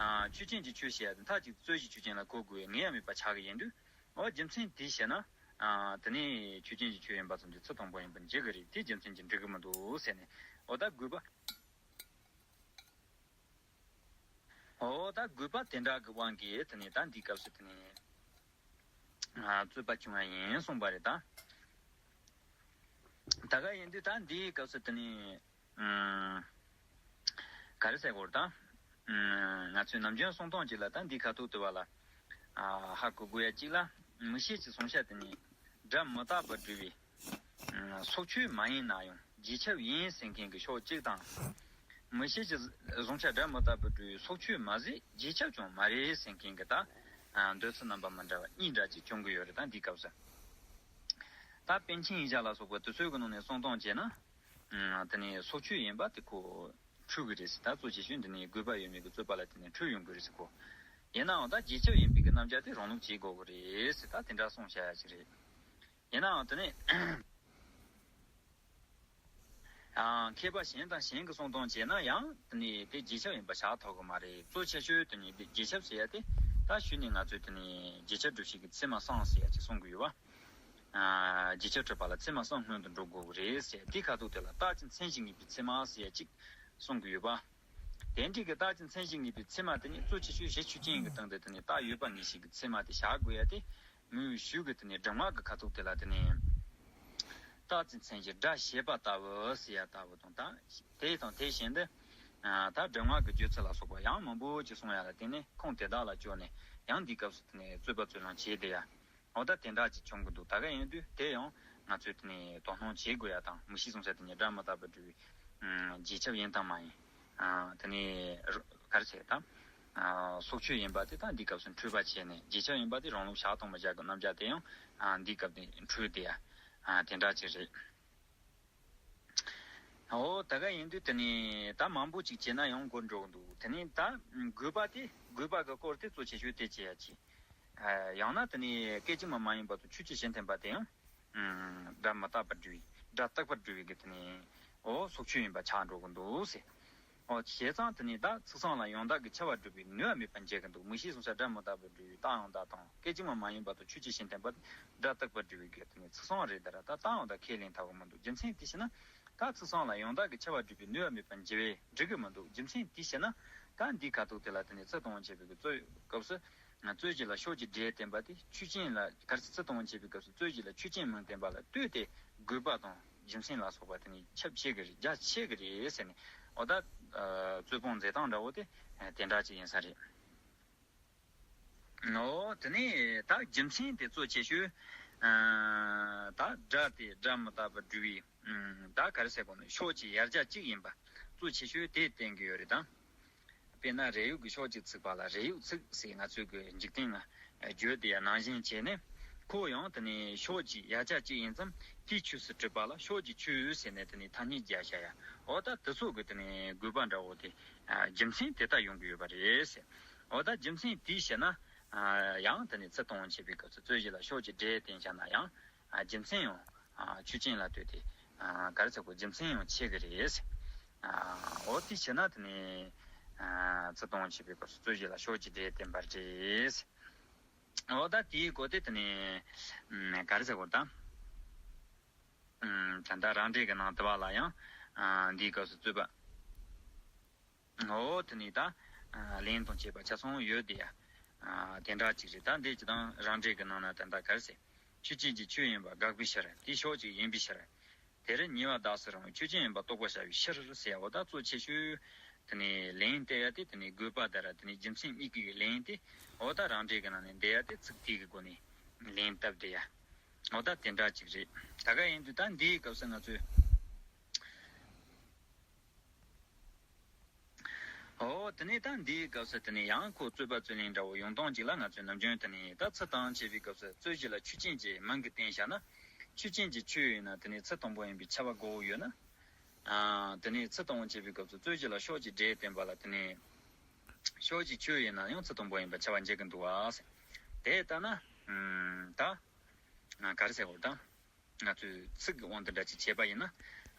ཨ་ཆོས་ཅན་གྱི་ཆོས་ཞེས་ཡ་དེ་མཐའ་གཅིག་རྩོད་གཞིའི་ཆོས་ཅན་ལ་གོ་དགོས་པའི་ངེས་ཡ་མེད་པ་ཆགས་ཀྱི་ཡིན་དུས། འོ་རྒྱུ་མཚན་དེའི་ཕྱིར་ན། ཨ་དེ་ནི་ཆོས་ཅན་གྱི་ཆོས་ཡིན་པ་ཙམ་གྱིས་ཚུལ་དང་པོ་ཡིན་པར་འཇོག་གི་རེད། དེའི་རྒྱུ་མཚན་གྱིས་འགྲིག་གི་མི་འདུག་ཟེར་ནས། འོ་ད་དགོས་པ། འོ་ད་དགོས་པ་དེ་འདྲ་གི་དབང་གིས་དེ་ནི་ད་འདིའི་སྐབས་སུ་དེ་ནི་ཨ་རྩོད་པ་བྱུང་བ་ཡིན་གསུངས་པ་རེད་ད། ད་ག་ཡིན་དུས་ད་འདིའི་སྐབས་སུ་དེ་ནི། ཨུམ། ག་རེ་ཟེར་དགོས་རེད་ད། ཨུམ། ང་ཚོས་ནམ་རྒྱུན་གསུང་སྟངས་ཅིག་ལ་ད་འདི་ཁ་ཐུག་ཏུ་བ་ལ། ཨ་ཧ་གོ་དགོས་ཡ་གཅིག་ལ། མིག་ཤེས་ཀྱིས་བཟུང་བྱ་དེ་ནི་སྒྲ་མི་རྟག་པར་སྒྲུབ་པའི། ཨུམ། སྲོག་ཆོས་མ་ཡིན་ན་ཡང་རྗེས་ཁྱབ་ཡིན་ཟེར་མཁན་གྱི་ཕྱོགས་གཅིག་དང་། མིག་ཤེས་ཀྱིས་བཟུང་བྱ་སྒྲ་མི་རྟག་པར་སྒྲུབ་པའི་སྲོག་ཆོས་མ་ཟད་རྗེས་ཁྱབ་ཀྱང་མ་རེད་ཟེར་མཁན་གྱི་ད། ཨ་འདོད་ཚུལ་རྣམ་པ་མི་འདྲ་བ་གཉིས་འདྲ་ཅིག་བྱུང་གི་ཡོད་རེད་ད་འདིའི་སྐབས་སུ། ད་པཎ་ཆེན་ཡིན་ཞག་ལ་སོགས་པ་དེ་ཚོའི་གི་ནང་ནས་གསུང་སྟངས་བྱས་ན། ཨ་དེ་ནི་སྲོག་ཆོས་ཡིན་པ་དེ་ཁོ་འཁྲུལ་གི་རེད་ཟེར། ད་གཙོ་ཆེ་ཤོས་འདི་ནི་དགོས་པ་ཡོད་མེད་ཀྱི་རྩོད་པ་ལ་དེ་ནི་འཁྲུལ་ཡོང་གི་རེད་ཟེར་ཁོ། ཡིན་ནའང་ད་རྗེས་ཁྱབ་ཡིན་པའི་གི་རྣམ་གཞག་དེ་རང་ལུགས་བྱེད་དགོས་གི་རེད་ཟེར། ད་དེ་འདྲ་གསུངས་བཞག་ཡ་ཅིག་རེད། ཡིན་ནའང་དེ་ནི། ཡང་མཁས་པ་གཞན་དང་གཞན་གྱིས་གསུང་སྟངས་བྱས་ན་ཡང་དེ་ནི་དེ་རྗེས་ཁྱབ་ཡིན་པ་བཞག་ཐུབ་ཀྱི་མ་རེད། གཙོ་ཆེ་ཤོས་དེ་ནི་དེ་རྗེས་ཁྱབ་ཟེར་ཡ་དེ་ད་གཞི་ནས་ང་ཚོས་དེ་ནི་རྗེས་ཁྱབ་སྒྲུབ་བྱེད་ཀྱི་ཚད་མ་གསུམ་ཟེར་ཡ་ཅིག་གསུང་གི་ཡོད་པ། ཨ། རྗེས་ཁྱབ་གྲུབ་པ་ལ་ཚད་མ་གསུམ་སྔོན་དུ་འགྲོ་དགོས་ཀྱི་རེད་ཟེར། དེའི་ཁ་ཐུག་དེ་ལ་རྟགས་ཀྱི་མཚན་གཞི་ངེས་པའི་ཚད་མ་ཟེར་ཡ་ཅིག་གསུང་གི་ཡོད་པ། དེ་འདྲའི་གི་རྟགས་ཀྱི་མཚན་གཞི་ངེས་པའི་ཚད་མ་དེ་ནི་གཙོ་ཆེ་ཤོས་གཞི་ཆོས་ཅན་གྱི་སྟེང་དུ་དེ་ནི་རྟགས་ཡོད་པ་ངེས་ཤེས་ཀྱི་ཚད་མ་དེ་བཞག་དགོས་ཡ་དེ། མུས་ཞུ་གི་དེ་ནི་སྒྲུབ་ངག་གི་ཁ་ཐུག་དེ་ལ་དེ་ནི། རྟགས་ཀྱི་མཚན་གཞི་སྒྲ་ཞེས་པ་ལྟ་བུ་ཟེར་ཡ་ལྟ་བུ་དང་ད། དེ་དང་དེ་བཞིན་དུ། ད་སྒྲུབ་ངག་གི་བརྗོད་ཚུལ་ལ་སོགས་པ་ཡང་མང་པོ་ཅིག་གསུང་ཡ་ལ་བརྟེན་ནས་ཁུངས་དེ་དག་ལ་བཅོལ་ནས་ཡང་འདིའི་སྐབས་སུ་དེ་ནི་རྩོད་པ་རྩོད་ལེན་བྱས་ཏེ་ཡ། འོ་ད་དེ་འདྲ་ཅིག་བྱུང་གི་འདུག་ད་ག་ཡིན་དུས་དེ་ཡང་ང་ཚོས་དེ་ནི་དོ་སྣང་བྱེད་དགོས་ཡ་དང་མུ་བཞི་གསུངས་ས་དེ་ནི་སྒྲ་མི་རྟག་པར་སྒྲུབ་པའི་རྗེས་ཁྱབ་ཡིན་དང་མ་ཡིན། དེ་ནི་ག་རེ་ཟེར་ད། སྲོག་ཆོས་ཡིན་པ་དེ་ད་འདིའི་སྐབས་སུ་འཁྲུལ་པ་བྱས་ནས་རྗེས་ཁྱབ་ཡིན་པ་དེ་རང་ལུགས་བཞག་སྟངས་མི་བཞག་གི་རྣམ་གཞག་དེ་ཡང་འདིའི་སྐབས་དེ་འཁྲུལ་དེ་ཡ། དེ་འདྲ་ཅིག་རེད། འོ་ད་ག་ཡིན་དུས་དེ་ནི་ད་མང་པོ་ཅིག་བྱས་ན་ཡང་འགོར་འགྲོ་གི་འདུག་དེ་ནི་ད་དགོས་པ་དེ་དགོས་པ་གི་སྐོར་དེ་གཙོ་ཆེ་ཤོས་དེ་བྱེད་ཡ་ཅིག་ཡང་ན་དེ་ནི་སྐད་ཅིག་མ་མ་ཡིན་པ་དང་ཆོས་ཅན་གཞི་མཐུན་པ་དེ་ཡང་སྒྲ་མི་རྟག་པར་སྒྲུབ་པའི་སྒྲ་རྟག་པར་སྒྲུབ་པའི་གི་དེ་ནི་འོ་སྲོག་ཆོས་ཡིན་པ་ཆགས་འགྲོ་གི་འདུག་ཟེར། འོ་བྱས་ཙང་དེ་ནི་ད་ཚིག་ཟུང་ལ་ཡང་དག་གི་ཁྱབ་པ་སྒྲུབ་པའི་ནུས་པ་མེད་པར་འགྱུར་གི་འདུག་མུ་བཞི་གསུངས་ས་སྒྲ་མི་རྟག་པར་སྒྲུབ་པའི་རྟགས་ཡང་དག་དང་སྐད་ཅིག་མ་མ་ཡིན་པ་དང་ཆོས་ཅན་གཞི་མཐུན་པ་སྒྲ་རྟག་པར་སྒྲུབ་པའི་གི་དེ་ནི་ཚིག་ཟུང་རེད། ད་ར་ད་རྟགས་ཡང་དག་ཁས་ལེན་ཐུབ་གི་མི་འདུག་རྒྱུ་མཚན་དེ་ཞེ་ན། ད་ཚིག་ཟུང་ལ་ཡང་དག་གི་ཁྱབ་པ་སྒྲུབ་པའི་ནུས་པ་མེད་པར་འགྱུར་བས་འགྲིག་གི་མི་འདུག་རྒྱུ་མཚན་དེ་ཞེ་ན། ད་འདིའི་ཁ་ཐུག་དེ་ལ་དེ་ནི་ཚིག་དང་པོ་འཆད་པའི་གི་རྩོད་སྐབས་སུ། རྩོད་གཞི་ལ་ཕྱོགས་ཀྱི་སྒྲས་བསྟན་པ་དེ་ཆོས་ཅན་ལ་ག་རེ་ཟེར། ཚིག་དང་པོ་འཆད་པའི་སྐབས་སུ་རྩོད་གཞི་ལ་ཆོས་ཅན་མིང་བསྟན་པ་ལ་ལྟོས་ཏེ་དགོས་པ་དང་རྒྱུ་མཚན་ལ་སོགས་པ་དེ་ནི་ཁྱབ་ཆེ་གི་རེད། རྒྱ་ཆེ་གི་རེད་ཟེར་ནས། འོ་ད་རྩོད་སྤོང་མཛད་སྟངས་འདྲ་བོ་དེ་དེ་འདྲ་ཅིག་ཡིན་ས་རེད། འོ་དེ་ནས་ད་རྒྱུ་མཚན་དེ་གཙོ་ཆེ་ཤོས། ད་སྒྲ་དེ་སྒྲ་མི་རྟག་པར་སྒྲུབ་པའི། ད་ག་རེ་ཟེར་དགོས་ན་ཕྱོགས་ཀྱི་ཡར་རྒྱ་གཅིག་ཡིན་པ་གཙོ་ཆེ་ཤོས་དེ་བསྟན་གྱི་ཡོད་རེད་ད། དཔེར་ན་རས་ཡུག་གི་ཕྱོགས་གཅིག་ཚིག་པ་ལ་རས་ཡུག་ཚིག་ཟེར་ང་ཚོས་གི་འཇིག་རྟེན་ང་བརྗོད་དེ་ཡ་ནང་བཞིན་བྱས་ནས། ཁོ་ཡང་དེ་ནས་ཕྱོགས་ཀྱི་ཡར་རྒྱ་གཅིག་ཡིན་ཙང་དེའི་ཆོས་སུ་གྲུབ་པ་ལ་ཕྱོགས་ཀྱི་ཆོས་ཟེར་ནས་དེ་ནས་ཐ་སྙད་རྒྱག་བྱ་ཡ། འོ་ད་དེ་ཚོ་གི་དེ་ནས་དགོས་པ་འདྲ་བོ་དེ་རྒྱུ་མཚན་དེ་ལྟར་ཡོང་གི་ཡོད་པ་རེད་ཟེར། འོ་ད་རྒྱུ་མཚན་དེའི་ཕྱིར་ན། ཡང་དེ་ནས་ཚིག་དང་པོ་འཆད་པའི་སྐབས་སུ་རྩོད་གཞི་ལ་ཕྱོགས་ཀྱི་སྒྲས་བསྟན་བྱ་ན་ཡང་། རྒྱུ་མཚན་ཡང་། ཆོས་ཅན་ལ་ལྟོས་ཏེ། ག་རེ་ཟེར་དགོས། རྒྱུ་མཚན་ཡང་ཆེ་གི་རེད། འོ་དེ་བྱས་ན་དེ་ནི། ཚིག་དང་པོ་འཆད་པའི་སྐབས་སུ་རྩོད་གཞི་ལ་ཕྱོགས་ཀྱི་སྒྲས་བསྟན་པ་རེད། འོ་ད་དེའི་སྐོར་དེ་དེ་ནི། ག་རེ་ཟེར་དགོས་ད། ད་ལྟ་རང་འགྲེལ་གྱི་ནང་དུ་བ་ལ་ཡང་། འདིའི་སྐབས་སུ་རྩོད་པ། འོ་དེ་ནི་ད། ལན་དང་བཅས་པ་ཆ་ཚང་ཡོད་དེ་ཡ། དེ་འདྲ་ཅིག་རེད། ད་འདི་ཅི་དང་རང་འགྲེལ་གྱི་ནང་ན་ད་ལྟ་ག་རེ་ཟེར། ཆོས་ཅན་གྱི་ཆོས་ཡིན་པ་དགག་པའི་ཕྱིར་དེ་ཕྱོགས་གཅིག་ཡིན་པའི་ཕྱིར། དེར་ཉེ་བར་བརྡ་སུ་རུང་བའི་ཆོས་ཅན་ཡིན་པ་རྟོགས་པར་བྱ་བའི་ཕྱིར་ཟེར་ཡ། འོ་ད་གཙོ་ཆེ་ཤོས། དེ་ནི་ལན་བཏབ་ཡ་དེ་དེ་ནི་དགོས་པ་དང་ར་དེ་ནི་རྒྱུ་མཚན་གཉིས་ཀྱི་ལན་དེ། འོ་ད་རང་འགྲེལ་གྱི་ནང་ནས་འདི་ཡ་དེ་ཚིག་དེ་གི་སྒོ་ནས་ལན་བཏབ་བསྡད་ཡ། འོ་ད་དེ་འདྲ་ཅིག་རེད། ད་ག་ཡིན་དུས་ད་འདིའི་སྐབས་སུ་ང་ཚོས། འོ་དེ་ནས་ད་འདིའི་སྐབས་སུ་དེ་ནས་ཡང་ཁོ་རྩོད་པ་རྩོད་ལེན་འདྲ་བོ་ཡོང་སྟངས་ཅིག་ལ་ང་ཚོས་ནམ་རྒྱུན་དེ་ནས་ད་ཚིག་དང་པོ་འཆད་པའི་སྐབས་སུ་རྩོད་གཞི་ལ་ཆོས་ཅན་གྱི་མིང་གིས་བསྟན་བཞག་ན། ཆོས་ཅན་གྱི་ཆོས་ཡིན་ན་དེ་ནས་ཚིག་དང་པོ་ཡིན་པའི་ཁྱབ་པ་དགོས་ཡོད་ན། དེ་ནས་ཚིག་དང་པོ་འཆད་པའི་སྐབས་སུ་རྩོད་གཞི་ལ་ཕྱོགས་ཀྱི་སྒྲས་བསྟན་པ་ལ་དེ་ནས། ཕྱོགས་ཀྱི་ཆོས་ཡིན་ན་ཡང་ཚིག་དང་པོ་ཡིན་པ་ཁྱབ་པ་འགྱུར་གྱི་འདུག་བ། དེ་ལྟ་ན། ད། ག་རེ་ཟེར་དགོས་ད། ང་ཚོས་ཚིག་གི་དབང་དུ་འདྲ་ཅིག་བྱས་པ་ཡིན་ན།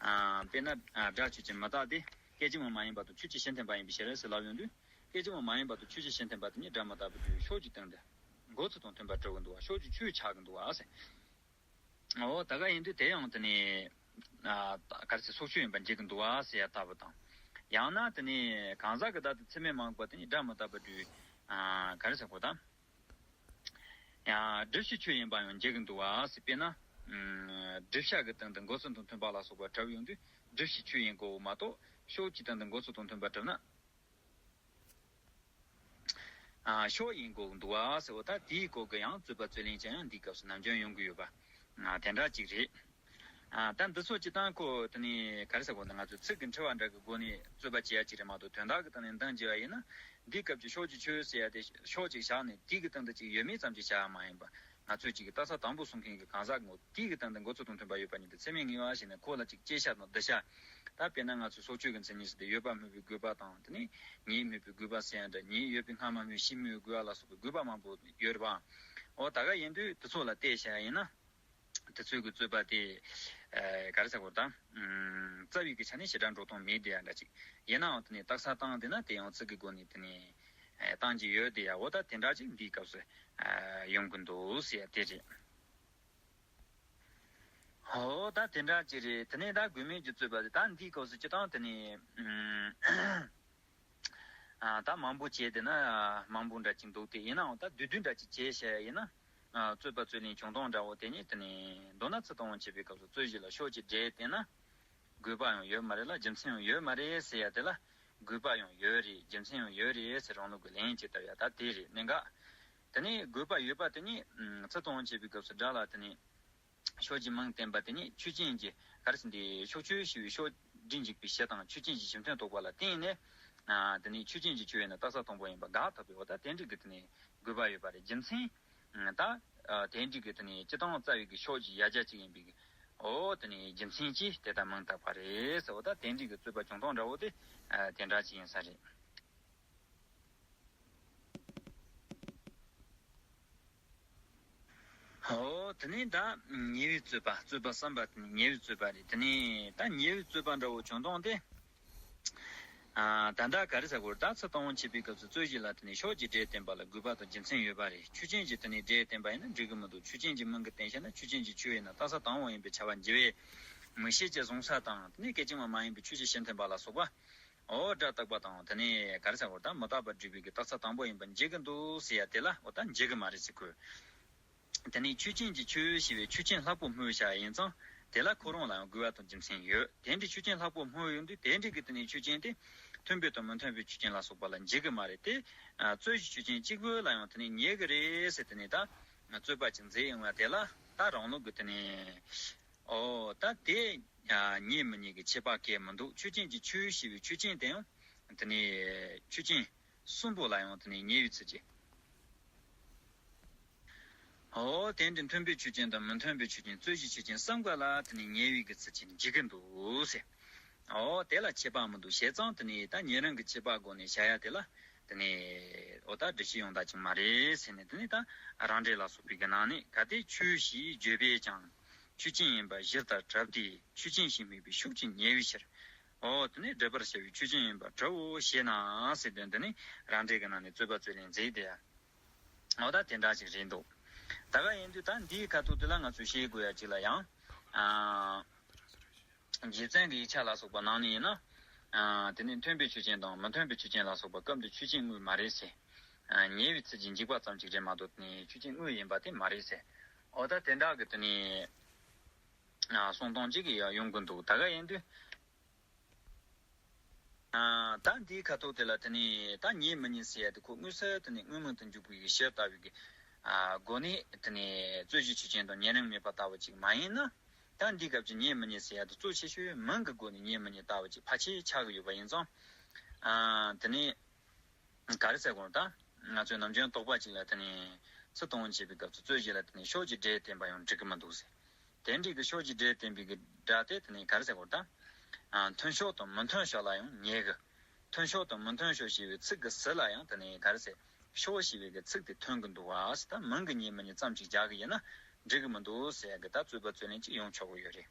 དཔེར་ན། སྒྲ་ཆོས་ཅན་མི་རྟག་སྟེ། སྐད་ཅིག་མ་མ་ཡིན་པ་དང་ཆོས་ཅན་གཞི་མཐུན་པ་ཡིན་པའི་ཕྱིར་ཟེར་ལབ་ཡོང་དུས། སྐད་ཅིག་མ་མ་ཡིན་པ་དང་ཆོས་ཅན་གཞི་མཐུན་པ་དེ་ཉིད་སྒྲ་མི་རྟག་པའི་རྒྱུ་ཕྱོགས་ཀྱི་སྟེང་དུ། འགོད་ཚུལ་དང་མཐུན་པར་གྲུབ་ཀྱི་འདུག་བ། ཕྱོགས་ཀྱི་ཆོས་ཆགས་ཀྱི་འདུག་བ་ཟེར། འོ་ད་ག་ཡིན་དུས་དེ་ཡང་དེ་ནི། ག་རེ་ཟེར། སྲོག་ཆོས་ཡིན་པ་འགྱུར་གྱི་འདུག་བ་ཟེར་ཡ་ལྟ་བུ་དང་། ཡང་ན་དེ་ནི་གང་ཟག་གི་བདག་ཏུ་ཚད་མས་མ་དགོས་པ་དེ་ནི་སྒྲ་མི་རྟག་པར་སྒྲུབ། ག་རེ་ཟེར་དགོས་དང་། ཡང་སྒྲུབ་བྱའི་ཆོས་ཡིན་པ་ཡང་འགྱུར་གྱི་འདུག་བ་ཟེར། དཔེར་ན། བསྒྲུབ་བྱ་གི་སྟེང་དུ་འགོད་ཚུལ་དང་མཐུན་པ་ལ་སོགས་པ་གྲུབ་ཡོང་དུས་སྒྲུབ་བྱའི་ཆོས་ཡིན་དགོས་མ་གཏོགས་ཕྱོགས་ཀྱི་སྟེང་དུ་འགོད་ཚུལ་དང་མཐུན་པར་གྲུབ་ན། ཕྱོགས་ཡིན་དགོས་འདུག་བ་ཟེར་བ་ད་དེའི་སྐོར་གྱི་ཡང་རྩོད་པ་རྩོད་ལེན་ཅན་ཡང་འདིའི་སྐབས་སུ་ནམ་རྒྱུན་ཡོང་གི་ཡོད་པ། དེ་འདྲ་ཅིག་རེད། ད་འདི་ཚོ་སྤྱི་བཏང་ཁོ་དེ་ནི་ག་རེ་ཟེར་དགོས་འདུག་ང་ཚོས་ཚིག་གི་འཁྲུལ་བ་འདྲ་གི་སྒོ་ནས་རྩོད་པ་བྱེད་ཡ་ཅིག་རེད་མ་གཏོགས་དོན་དག་གི་སྟེང་ནས་འདང་རྒྱག་པ་ཡིན་ན། འདིའི་སྐབས་ཀྱི་ཕྱོགས་ཀྱི་ཆོས་ཟེར་ཡ་དེ་ཕྱོགས་གཅིག་བཞག་ནས་དེའི་གི་སྟེང་དུ་ཅིག་ཡོད་མེད་ཙམ་ཅིག་བྱ་ཡ་མ་ཡིན་པ། ང་ཚོས་ཅིག་གི་རྟགས་གསལ་དང་པོ་གསུང་མཁན་གྱི་གང་ཟག་ངོ་དེའི་གི་སྟེང་དུ་འགོད་ཚུལ་དང་མཐུན་པ་ཡོད་པ་ཉིད་དུ་ཚད་མས་ངེས་པ་ཞེས་ནས་ཁོ་ལ་ཅིག་བཅད་བྱ་དང་བསྡུ་བྱ། ད་དཔེར་ན་ང་ཚོས་སྲོག་གཅོད་ཀྱི་མཚན་ཉིད་ཟེར་ཏེ་ཡོད་པ་སྨོས་པའི་དགོས་པ་དང་དེ་ནས་ཉིད་སྨོས་པའི་དགོས་པ་ཟེར་ཡ་འདྲ་ཉིད་ཡོད་པའི་སྔ་མ་སྨོས་ཕྱིས་སྨོས་དགོས་པ་ལ་སོགས་པའི་དགོས་པ་མང་པོ་ཡོད་རེད་པ། འོ་ད་ག་ཡིན་དུས་དེ་ཚོ་ལ་བལྟས་བྱ་ཡ་ཡིན་ན། དེ་ཚོའི་གི་རྩོད་པ་དེ་ཨ་ག་རེ་ཟེར་དགོས་རེད་ད། ཨམ་རྩ་བའི་གི་ཆ་ནས་ཞེ་དྲག་འགྲོ་སྟངས་མེད་དེ་ཡ་འདྲ་ཅིག་ཡིན་ནའང་དེ་ནས་རྟགས་གསལ་བཏང་དེ་ན་དེ་ཡང་ཚིག་གི་སྒོ་ནས་དེ་ནས་ཨ་བཏང་གི་ཡོད་དེ་ཡ། འོ་ད་དེ་འདྲ་ཅིག་འདིའི་སྐབས་སུ་ཨ་ཡོང་གི་འདུག་ཟེར་ཡ་དེ་རེད། འོ་ད་དེ་འདྲ་ཅིག་རེད། དེ་ནས་ད་དགོས་མེད་ཀྱི་རྩོད་པ་དེ་ད་འདིའི་སྐབས་སུ་སྤྱིར་བཏང་དེ་ནས་ཨམ། ཨ་ད་མང་པོ་བྱས་དེ་ན་མང་པོ་འདྲ་ཅིག་འདུག་སྟེ། ཡིན་ནའང་ད་བསྡུས་བསྡུས་འདྲ་ཅིག་བྱས་བཤད་ཡ་ཡིན་ན། ཨ་རྩོད་པ་རྩོད་ལེན་བྱུང་སྟངས་འདྲ་བོ་དེ་ནི་དེ་ནི་མདོར་ན་ཚུར་བཏང་བ་བྱེད་པའི་སྐབས་སུ་རྩོད་གཞི་ལ་ཕྱོགས་ཀྱི་སྒྲས་བསྟན་ན་དགོས་པ་ཡང་ཡོད་མ་རེད་ལ་རྒྱུ་མཚན་ཡང་ཡོད་མ་རེད་ཟེར་ཡ་དེ་ལ། དགོས་པ་ཡང་ཡོད་རེད། རྒྱུ་མཚན་ཡང་ཡོད་རེད་ཟེར་རང་ལུགས་ཀྱི་ལན་ཅིག་བཏབ་ཡ་ད་དེ་རེད་གནད་འགག་དེ་ནི་དགོས་པ་ཡོད་པ་དེ་ནི་ཚུར་བཏང་བ་བྱེད་པའི་སྐབས་སུ་སྒྲ་ལ་དེ་ནི། ཕྱོགས་ཀྱི་མིང་བསྟན་པ་དེ་ནི་ཆོས་ཅན་གྱི་ག་རེ་ཟེར་འདི་ཕྱོགས་ཆོས་ཞེས་པའི་ཕྱོགས་སྒྲ་འཇུག་པའི་གཞི་དང་ཆོས་ཅན་གྱི་གཞི་མཐུན་རྟོགས་པ་ལ་བརྟེན་ནས། ཨ་དེ་ནི་ཆོས་ཅན་གྱི་ཆོས་ཡིན་ན་རྟགས་གསལ་དང་པོ་ཡིན་པ་དགག་ཐུབ་པའི་འོ་ད་དེ་འདྲ་གི་དེ་ནི་དགོས་པ་ཡོད་པ་རེད། རྒྱུ་མཚན་ད་ཨ་དེ་འདྲ་གི་དེ་ནི་སྤྱིར་བཏང་རྩ་བའི་གི་ཕྱོགས་ཀྱི་ཡ་གྱལ་གཅིག་ཡིན་པའི་འོ་དེ་ནི་རྒྱུ་མཚན་གྱིས་དེ་ལྟར་མིང་བཏགས་པ་རེད་ཟེར། འོ་ད་དེ་འདྲ་གི་རྩོད་པ་བྱུང་སྟངས་འདྲ་བོ་དེ་ཨ་དེ་འདྲ་ཅིག་ཡིན་ས་རེད། ཨོ། དེ་ནས་ད་ཉེ་བའི་རྩོད་པ། རྩོད་པ་གསུམ་པ་དེ་ནི་ཉེ་བའི་རྩོད་པ་རེད། དེ་ནས་ད་ཉེ་བའི་རྩོད་པ་འདྲ་བོ་བྱུང་སྟངས་དེ། ཨ་ད་ལྟ་ག་རེ་ཟེར་དགོས་རེད། ད་ཚུར་བཏང་བ་བྱེད་པའི་སྐབས་སུ་རྩོད་གཞི་ལ་དེ་ནི་ཕྱོགས་ཀྱི་སྒྲས་བསྟན་པ་ལ་དགོས་པ་དང་རྒྱུ་མཚན་ཡོད་པ་རེད། ཆོས་ཅན་གྱི་དེ་ནི་སྒྲས་བསྟན་པ་ཡིན་ན་འགྲིག་གི་མི་འདུག་ཆོས་ཅན་གྱི་མིང་གིས་བསྟན་བྱས་ན་ཆོས་ཅན་གྱི་ཆོས་ཡིན་ན་རྟགས་གསལ་དང་པོ་ཡིན་པའི་ཁྱབ་པ་འཇལ་བའི་མིག་ཤེས་ཀྱི་གཟུང་ས་དང་། དེ་ནི་སྐད་ཅིག་མ་མ་ཡིན་པའི་ཆོས་ཀྱི་གཞི་མཐུན་པ་ལ་སོགས་པ། འོ་སྒྲ་རྟག་པ་དང་དེ་ནས་ག་རེ་ཟེར་དགོས་རེད། ད་མི་རྟག་པར་སྒྲུབ་པའི་གི་རྟགས་གསལ་དང་པོ་ཡིན་པ་འཇལ་གི་འདུག་ཟེར་ཡ་དེ་ལ་འོ་ད་འཇལ་གི་མ་རེད་ཟེར་གོ། དེ་ནས་ཆོས་ཅན་གྱི་ཆོས་ཞེས་པའི་ཆོས་ཅན་ལྷག་པོ་སྨོས་བྱ་ཡིན་ཙང་དེ་ལ་ཁོ་རང་ལ་ཡང་དགོས་པ་དང་རྒྱུ་མཚན་ཡོད། དེ་འདྲའི་ཆོས་ཅན་ལྷག་པོ་སྨོས་ཡོང་དུས་དེ་འདྲའི་གི་དེ་ནས་ཆོས་ཅན་དེ་མཐུན་དཔེ་དང་མི་མཐུན་དཔེའི་ཆོས་ཅན་ལ་སོགས་པ་ལ་འཇལ་གི་མ་རེད་དེ། ཨ་རྩོད་གཞི་ཆོས་ཅན་གཅིག་པུ་ལ་ཡང་དེ་ནས་ཉེ་གི་རེད་ཟེར། དེ་ནས་ད་རྩོད་པ་ཅིག་མཛད་ཡོང་བ་དེ་ལ་ད་རང་ལུགས་གི་དེ་ནས། ཨོ་ད་དེ་ཨ་ཉེ་མི་ཉེ་གི་ཁྱད་པར་གང་ཡང་མི་འདུག་ཆོས་ཅན་གྱི་ཆོས་ཞེས་པའི་ཆོས་ཅན་དེ་ཡང་དེ་ནི་ཆོས་ཅན་གསུམ་པོ་ལ་ཡང་དེ་ནི་ཉེ་བའི་ཚུལ་གྱིས། ཨོ་དེ་འདྲའི་མཐུན་དཔེའི་ཆོས་ཅན་དང་མི་མཐུན་དཔེའི་ཆོས་ཅན། རྩོད་གཞིའི་ཆོས་ཅན་གསུམ་ཀ་ལ་དེ་ནི་ཉེ་བའི་གི་ཚུལ་གྱིས་འཇལ་གི་འདུག་ཟེར། ཨོ་དེ་ལ་ཁྱད་པར་མི་འདུག་བྱས་ཙང་དེ་ནི་ད་ཉེ་རིང་གི་ཁྱད་པར་སྒོ་ནས་བྱ་ཡ་དེ་ལ། དེ་ནས་འོ་ད་འགྲེལ་བཤད་ཡོང་ད་ཅིག་མ་རེད་ཟེར་ནས། དེ་ནས་ད་རང་འགྲེལ་ལ་སོགས་པའི་གི་ནང་ནས་གལ་ཏེ་ཆོས་ཞེས་བརྗོད་པས་ཀྱང་ཆོས་ཅན་ཡིན་པ་གཞི་ལྟར་གྲུབ་སྟེ་ཆོས་ཅན་ཞེས་སྨོས་པའི་ཕྱོགས་ཀྱི་ཉེ་བའི་ཕྱིར། འོ་དེ་ནས་སྒྲུབ་པར་བྱ་བའི་ཆོས་ཅན་ཡིན་པར་གྲུབ་བོ་ཞེ་ན་ཟེར་དོན་དེ་ནི་རང་འགྲེལ་གྱི་ནང་ནས་རྩོད་པ་རྩོད་ལེན་མཛད་དེ། འོ་ད་དེ་འདྲ་ཞིག་རེད་འདུག་ད་ག་ཡིན་དུས་ད་འདིའི་ཁ་ཐུག་དེ་ལ་ང་ཚོས་ཤེས་དགོས་ཡ་ཅིག་ལ་ཡང་། ཨ། རྗེ་བཙུན་གྱི་ཡིག་ཆ་ལ་སོགས་པ་ནང་ནས་ཡིན་ན། ཨ་དེ་ནས་མཐུན་པའི་ཆོས་ཅན་དང་མི་མཐུན་པའི་ཆོས་ཅན་ལ་སོགས་པ་སྐབས་འདིར་ཆོས་ཅན་དངོས་མ་རེད་ཟེར། ཨ་ཉེ་བའི་ཚུལ་གྱིས་འཇུག་པ་ཙམ་ཞིག་རེད་མ་གཏོགས་དེ་ནས་ཆོས་ཅན་དངོས་ཡིན་པ་དེ་མ་རེད་ཟེར། འོ་ད་དེ་འདྲ་གི་དེ་ནས་ཨ་གསུང་སྟངས་ཅིག་ཡང་ཡོང་གི་འདུག་ད་ག་ཡིན་དུས། ཨ་ད་འདིའི་ཁ་ཐུག་དེ་ལ་དེ་ནས་ད་ཉེ་མི་ཉེ་ཟེར་ཡ་དེ་ཁོ་དངོས་སུ་དེ་ནས་དངོས་མིང་དུ་འཇུག་པའི་གཞི་ལྟ་བུའི་གི་ཨ་སྒོ་ནས་དེ་ནས་རྩོད་གཞི་ཆོས་ཅན་དང་ཉེ་རིང་མེད་པ་ལྟ་བུ་ཅིག་མ་ཡིན་ན། ད་འདིའི་སྐབས་ཀྱི་ཉེ་མི་ཉེ་ཟེར་ཡ་དེ་གཙོ་ཆེ་ཤོས་མིང་གི་སྒོ་ནས་ཉེ་མི་ཉེ་ལྟ་བུ་ཅིག་ཕལ་ཆེར་ཆགས་ཀྱི་ཡོད་པ་ཡིན་ཙང་། ཨ་དེ་ནས་ག་རེ་ཟེར་དགོས་རེད། ད་ང་ཚོས་ནམ་རྒྱུན་དོགས་པ་ཅིག་ལ་དེ་ནས་ཚུར་གཏོང་བྱེད་པའི་སྐབས་སུ་རྩོད་གཞི་ལ་དེ་ནས་ཕྱོགས་ཀྱི་སྒྲས་བསྟན་པ་ཡང་འགྲིག་གི་མི་འདུག་ཟེར། དེ་འདྲའི་གི་ཕྱོགས་ཀྱི་སྒྲས་བསྟན་པའི་གི་སྒྲ་དེ་དེ་ནས་ག་རེ་ཟེར་དགོས་རེད། ད་ཨ་མཐུན་ཕྱོགས་དང་མི་མཐུན་ཕྱོགས་ལ་ཡང་ཉེ་གི། མཐུན་ཕྱོགས་དང་མི་མཐུན་ཕྱོགས་ཞེས་པའི་ཚིག་གི་ཟུར་ལ་ཡང་དེ་ནས་ག་རེ་ཟེར། ཕྱོགས་ཞེས་པའི་གི་ཚིག་དེ་ཐོན་གི་འདུག་བ་ཟེར། ད་མིང་གི་ཉེ་མི་ཉེ་ཙམ་ཞིག་སྦྱར་གི་ཡིན་ན་འགྲིག་གི་མི་འདུག་ཟེར་ཡ་གི་ད་རྩོད་པ་རྩོད་ལེན་ཅིག་ཡོང་ཆོག་གི་ཡོད་རེད།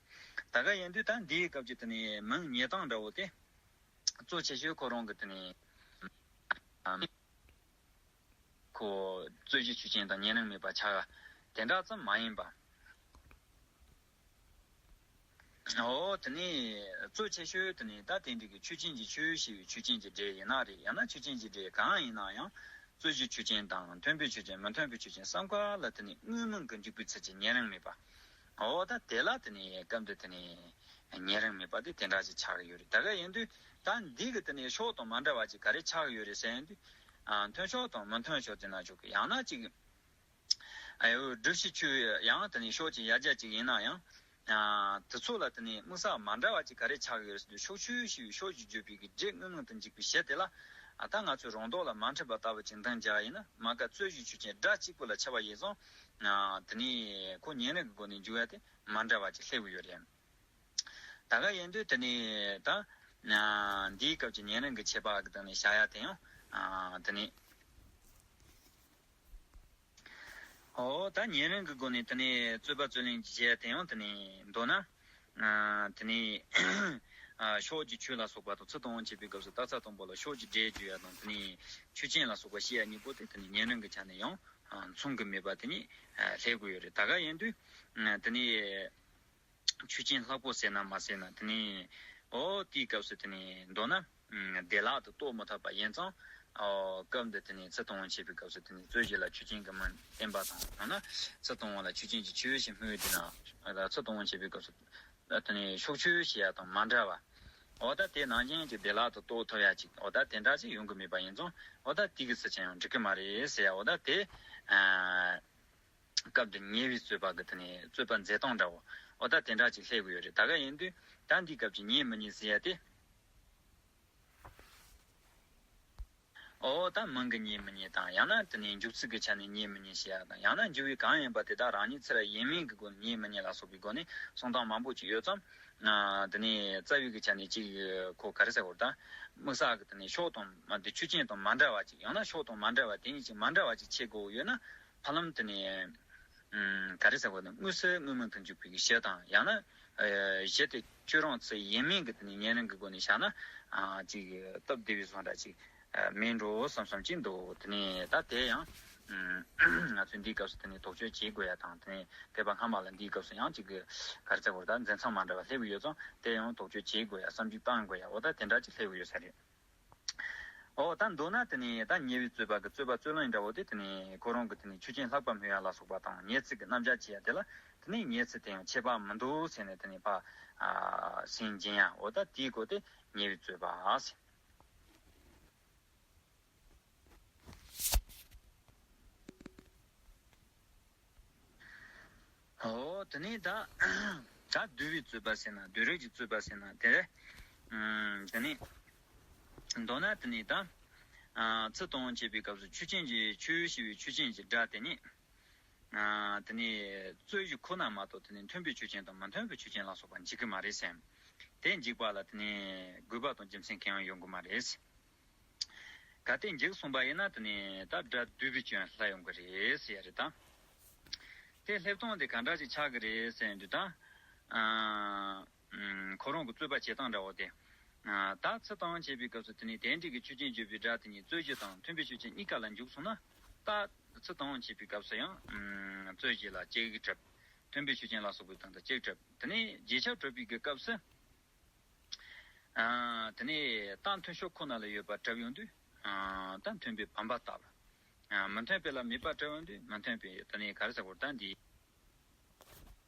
ད་ག་ཡིན་དུས་ད་འདིའི་སྐབས་ཀྱི་དེ་ནས་མིང་ཉེ་སྟངས་འདྲ་བོ་དེ། གཙོ་ཆེ་ཤོས་ཁོ་རང་གི་དེ་ནས་ཁོ་རྩོད་གཞི་ཆོས་ཅན་དང་ཉེ་རིང་མེད་པ་ཆགས་དེ་འདྲ་ཙམ་མ་ཡིན་པ། འོ་དེ་ནས་གཙོ་ཆེ་ཤོས་དེ་ནས་ད་དེ་འདྲ་གི་ཆོས་ཅན་གྱི་ཆོས་ཞེས་པའི་ཆོས་ཅན་གྱི་སྒྲས་ཡིན་ན་རེད། ཡང་ན་ཆོས་ཅན་གྱི་སྒྲས་གང་ཡིན་ན་ཡང་། རྩོད་གཞི་ཆོས་ཅན་དང་མཐུན་དཔེའི་ཆོས་ཅན་མི་མཐུན་དཔེའི་ཆོས་ཅན་གསུམ་ཀ་ལ་དེ་ནས་དངོས་མིང་གི་འཇུག་པའི་ཚུལ་གྱིས་ཉེ་རིང་མེད་པ། འོ་ད་དེ་ལ་དེ་ནས་སྐབས་འདིར་དེ་ནས་ཉེ་རིང་མེད་པ་དེ་དེ་འདྲ་ཞིག་ཆགས་ཀྱི་ཡོད་རེད། ད་ག་ཡིན་དུས་ད་འདི་གི་དེ་ནས་ཕྱོགས་དང་མ་འདྲ་བ་ཅིག་ག་རེ་ཆགས་ཀྱི་ཡོད་རེད་ཟེར་ཡིན་དུས། ཨ་མཐུན་ཕྱོགས་དང་མི་མཐུན་ཕྱོགས་དེ་ན་ཆོག་གི། ཡང་ན་ཅིག་ཨ་ཡོ་སྒྲུབ་བྱའི་ཆོས་ཡང་དེ་ནས་ཕྱོགས་ཀྱི་ཡ་གྱལ་ཅིག་ཡིན་ན་ཡང་། ཨ་དེ་ཚོ་ལ་དེ་ནས་དམིགས་བསལ་མ་འདྲ་བ་ཅིག་ག་རེ་ཆགས་ཀྱི་ཡོད་རེད་ཟེར་དུས། ཕྱོགས་ཆོས་ཞེས་པའི་ཕྱོགས་ཀྱི་བརྗོད་པའི་གི་སྒྲས་དངོས་མིང་དུ་འཇུག་པའི་གཞི་དེ་ལ། ཨ་ད་ང་ཚོས་རང་ལྡོག་ལ་མ་འཁྲུལ་པ་ལྟ་བུ་ཅིག་འདང་རྒྱག་ཡིན་ན། མ་ག་རྩོད་གཞི་ཆོས་ཅན་སྒྲ་གཅིག་པུ་ལ་ཆགས་པ་ཡིན་ཙང་། ཨ་དེ་ནས་ཁོ་ཉེ་རིང་གི་སྒོ་ནས་འཇུག་ཡ་དེ་མ་འདྲ་བ་ཅིག་སླེབས་ཀྱི་ཡོད་རེད། ད་ག་ཡིན་དུས་དེ་ནས་ད་ཨ་འདིའི་སྐབས་ཀྱི་ཉེ་རིང་གི་ཁྱད་པར་གྱི་སྟེང་ནས་བྱ་ཡ་དེ་ཡང་ཨ་དེ་ནས། ཨོ་ད་ཉན་རང་གི་སྒོ་ནས་དེ་ནས་རྩོད་པ་རྩོད་ལེན་བྱེད་ཡ་དེ་ཡང་དེ་ནས་མདོར་ན། དེ་ནས་ཕྱོགས་ཀྱི་ཆོས་ལ་སོགས་པ་དང་ཚུལ་དང་དབང་བྱེད་པའི་སྐབས་སུ་རྟགས་མཚན་དང་པོ་ལ་ཕྱོགས་ཀྱི་སྒྲས་བརྗོད་ཡ་དང་དེ་ནས་ཆོས་ཅན་ལ་སོགས་པ་བཤད་ཡ་གཉིས་པོ་དེ་དེ་ནས་ཉན་རང་གི་ཆ་ནས་ཡང་མཚུངས་ཀྱི་མེད་པ་དེ་ནས་སླེབས་དགོས་ཡོད་རེད། ད་ག་ཡིན་དུས་དེ་ནས། ཆོས་ཅན་ལྷག་པོ་ཟེར་ན་མ་ཟེར་ན་དེ་ནས་ཨོ་དེའི་སྐབས་སུ་དེ་ནས་མདོར་ན་བདེ་བླག་ཏུ་རྟོགས་མི་ཐུབ་པ་ཡིན་ཙང་ཨོ་སྐབས་འདི་དེ་ནས་ཚུལ་དང་དབང་བྱེད་པའི་སྐབས་སུ་དེ་ནས་རྩོད་གཞི་ལ་ཆོས་ཅན་གྱི་མིང་བསྟན་པ་དང་ཡང་ན་ཚུལ་དང་དབང་ལ་ཆོས་ཅན་གྱི་ཆོས་ཞེས་སྨོས་དེ་ན་ཚུལ་དང་དབང་བྱེད་པའི་སྐབས་སུ་དེ་ནས་ཕྱོགས་ཆོས་ཞེས་ཡ་དང་མ་འདྲ་བ། ཨོ་ད་དེ་ནང་བཞིན་གྱི་བདེ་བླག་ཏུ་རྟོགས་ཐུབ་ཡ་ཅིག་ཨོ་ད་དེ་འདྲ་ཅིག་ཡོང་གི་མེད་པ་ཡིན་ཙང་ཨོ་ད་དེ་གི་སྲིད་ཅན་ཡང་འགྲིག་གི་མ་རེད་ཟེར་ཡ་ཨོ་ད་དེ། སྐབས་འདིར་ཉེ་བའི་རྩོད་པ་གི་དེ་ནས་རྩོད་པ་མཛད་སྟངས་འདྲ་བོ་འོ་ད་དེ་འདྲ་ཅིག་སླེབས་ཀྱི་ཡོད་རེད། ད་ག་ཡིན་དུས་ད་འདིའི་སྐབས་ཀྱི་ཉེ་མི་ཉེ་ཟེར་ཡ་དེ། འོ་ད་མིང་གི་ཉེ་མི་ཉེ་དང་ཡང་ན་དེ་ནས་འཇུག་ཚུལ་གྱི་ཆ་ནས་ཉེ་མི་ཉེ་ཟེར་ཡ་དང་ཡང་ན་འཇུག་པའི་གང་ཡིན་པ་དེ་དག་རང་ཉིད་ཚུལ་ཡིན་མིན་གྱི་སྒོ་ནས་ཉེ་མི་ཉེ་ལ་སོགས་པའི་སྒོ་ནས་གསུང་སྟངས་མང་པོ་ཅིག་ཡོད་ཙང་། དེ་ནས་རྩ་བའི་གི་ཆ་ནས་ཅིག་ཁོ་ག་རེ་ཟེར་དགོས་རེད་ད། དམིགས་བསལ་གྱི་དེ་ནས་ཕྱོགས་དང་མ་དེ་ཆོས་ཅན་དང་མ་འདྲ་བ་ཅིག་ཡང་ན་ཕྱོགས་དང་མ་འདྲ་བ་དེ་ཉིད་ཅིག་མ་འདྲ་བ་ཅིག་ཕྱེ་དགོས་ཡོད་ན། ཧ་ལམ་དེ་ནས་ཨུམ། ག་རེ་ཟེར་དགོས་ན་དངོས་སུ་དངོས་མིང་དུ་འཇུག་པའི་གཞི་དང་ཡང་ན་གཞི་དེ་ཁྱོད་རང་ཚོ་ཡིན་མིན་གྱི་དེ་ནས་ཉེ་རིང་གི་སྒོ་ནས་བཞག་ན་ཅིག་སྟབས་བདེ་བའི་བཟོ་འདྲ་ཅིག་མིན་འགྲོ་བསམ་བསམ་ཅིག་འདུག་དེ་ནས་ད་དེ་ཡང་ང་ཚོས་འདིའི་སྐབས་སུ་དེ་ནས་དོགས་གཅོད་བྱེད་དགོས་ཡ་དང་དེ་ནས་བོད་པ་སྔ་མ་ལ་འདིའི་སྐབས་སུ་ཡང་ཅིག་ག་རེ་ཟེར་དགོས་ད་འཛིན་མཚམས་མ་འདྲ་བ་སླེབས་ཡོད་ཙང་དེ་ཡང་དོགས་གཅོད་བྱེད་དགོས་ཡ་བསམ་གཞིག་བཏང་དགོས་ཡ་འོ་ད་དེ་འདྲ་ཅིག་སླེབས་ཡོད་ས་རེད། ཨོ་ད་མདོར་ན་དེ་ནས་ད་ཉེ་བའི་རྩོད་པ་གི་རྩོད་པ་རྩོད་ལེན་འདྲ་བོ་དེ་དེ་ནས་ཁོ་རང་གི་དེ་ནས་ཆོས་ཅན་ལྷག་པ་སྨོས་ཡ་ལ་སོགས་པ་དང་ཉེ་ཚིག་གི་རྣམ་གཞག་བྱེད་ཡ་དེ་ལ་དེ་ནས་ཉེ་ཚིག་དེ་ཡང་ཁྱད་པར་མི་འདུག་ཟེར་ནས་དེ་ནས་ཕ་སེམས་འབྱིན་ཡ་འོ་ད་དེའི་སྐོར་དེ་ཉེ་བའི་རྩོད་པ་ཟེར། ཨོ་དེ་ནས་ད་ད་བསྡུ་བའི་རྩོད་པ་ཟེར་ན་བསྡུ་རིགས་ཀྱི་རྩོད་པ་ཟེར་ན་དེ་རེད། ཨུམ། དེ་ནས་མདོར་ན་དེ་ནས་ད་ཚུལ་དང་དབང་བྱེད་པའི་སྐབས་སུ་ཆོས་ཅན་གྱི་ཆོས་ཞེས་པའི་ཆོས་ཅན་གྱི་སྒྲ་དེ་ཉིད་དེ་ནས་རྩོད་གཞི་ཁོ་ན་མ་གཏོགས་དེ་ནས་མཐུན་པའི་ཆོས་ཅན་དང་མི་མཐུན་པའི་ཆོས་ཅན་ལ་སོགས་པ་འཇིག་གི་མ་རེད་ཟེར། དེ་འཇིག་པ་ལ་དེ་ནས་དགོས་པ་དང་རྒྱུ་མཚན་གང་ཡང་ཡོང་གི་མ་རེད། གལ་ཏེ་འཇིག་སོང་པ་ཡིན་ན་དེ་ནས་ད་སྒྲ་བསྡུས་པའི་སྐྱོན་ལྷག་ཡོང་གི་རེད་ཟེར་ཡ་རེད་ད། དེ་སླེབས་སྟངས་དེ་ག་འདྲ་ཞིག་ཆགས་ཀྱི་རེད་ཟེར་ཡ་འདི་ད། ཨ། ཁོ་རང་གི་རྩོད་པ་བྱེད་སྟངས་འདྲ་བོ་དེ། ད་ཚུལ་དང་བྱེད་པའི་སྐབས་སུ་དེ་ནས་དེ་འདྲ་གི་ཆོས་ཅན་བརྗོད་པའི་སྒྲ་དེ་གཉིས་རྩོད་གཞི་དང་མཐུན་པའི་ཆོས་ཅན་གཉིས་ཀ་ལ་འཇུག་སོང་ན། ད་ཚུལ་དང་བྱེད་པའི་སྐབས་སུ་ཡང་རྩོད་གཞི་ལ་གཅིག་གྲུབ། མཐུན་པའི་ཆོས་ཅན་ལ་སོགས་པའི་སྟེང་དུ་གཅིག་གྲུབ། དེ་ནས་རྗེས་ཁྱབ་གྲུབ་པའི་གི་སྐབས་སུ། ཨ། དེ་ནས་རྟགས་མཐུན་ཕྱོགས་ཁོ་ན་ལ་ཡོད་པ་གྲུབ་ཡོང་དུས། ཨ། རྟགས་མཐུན་པའི་བམ་པ་ལྟ་བུ། ཨ། མི་མཐུན་པའི་ལ་མེད་པ་གྲུབ་ཡོང་དུས་མི་མཐུན་པའི་དེ་ནས་ག་རེ་ཟེར་དགོས་རེད་ད་འདི།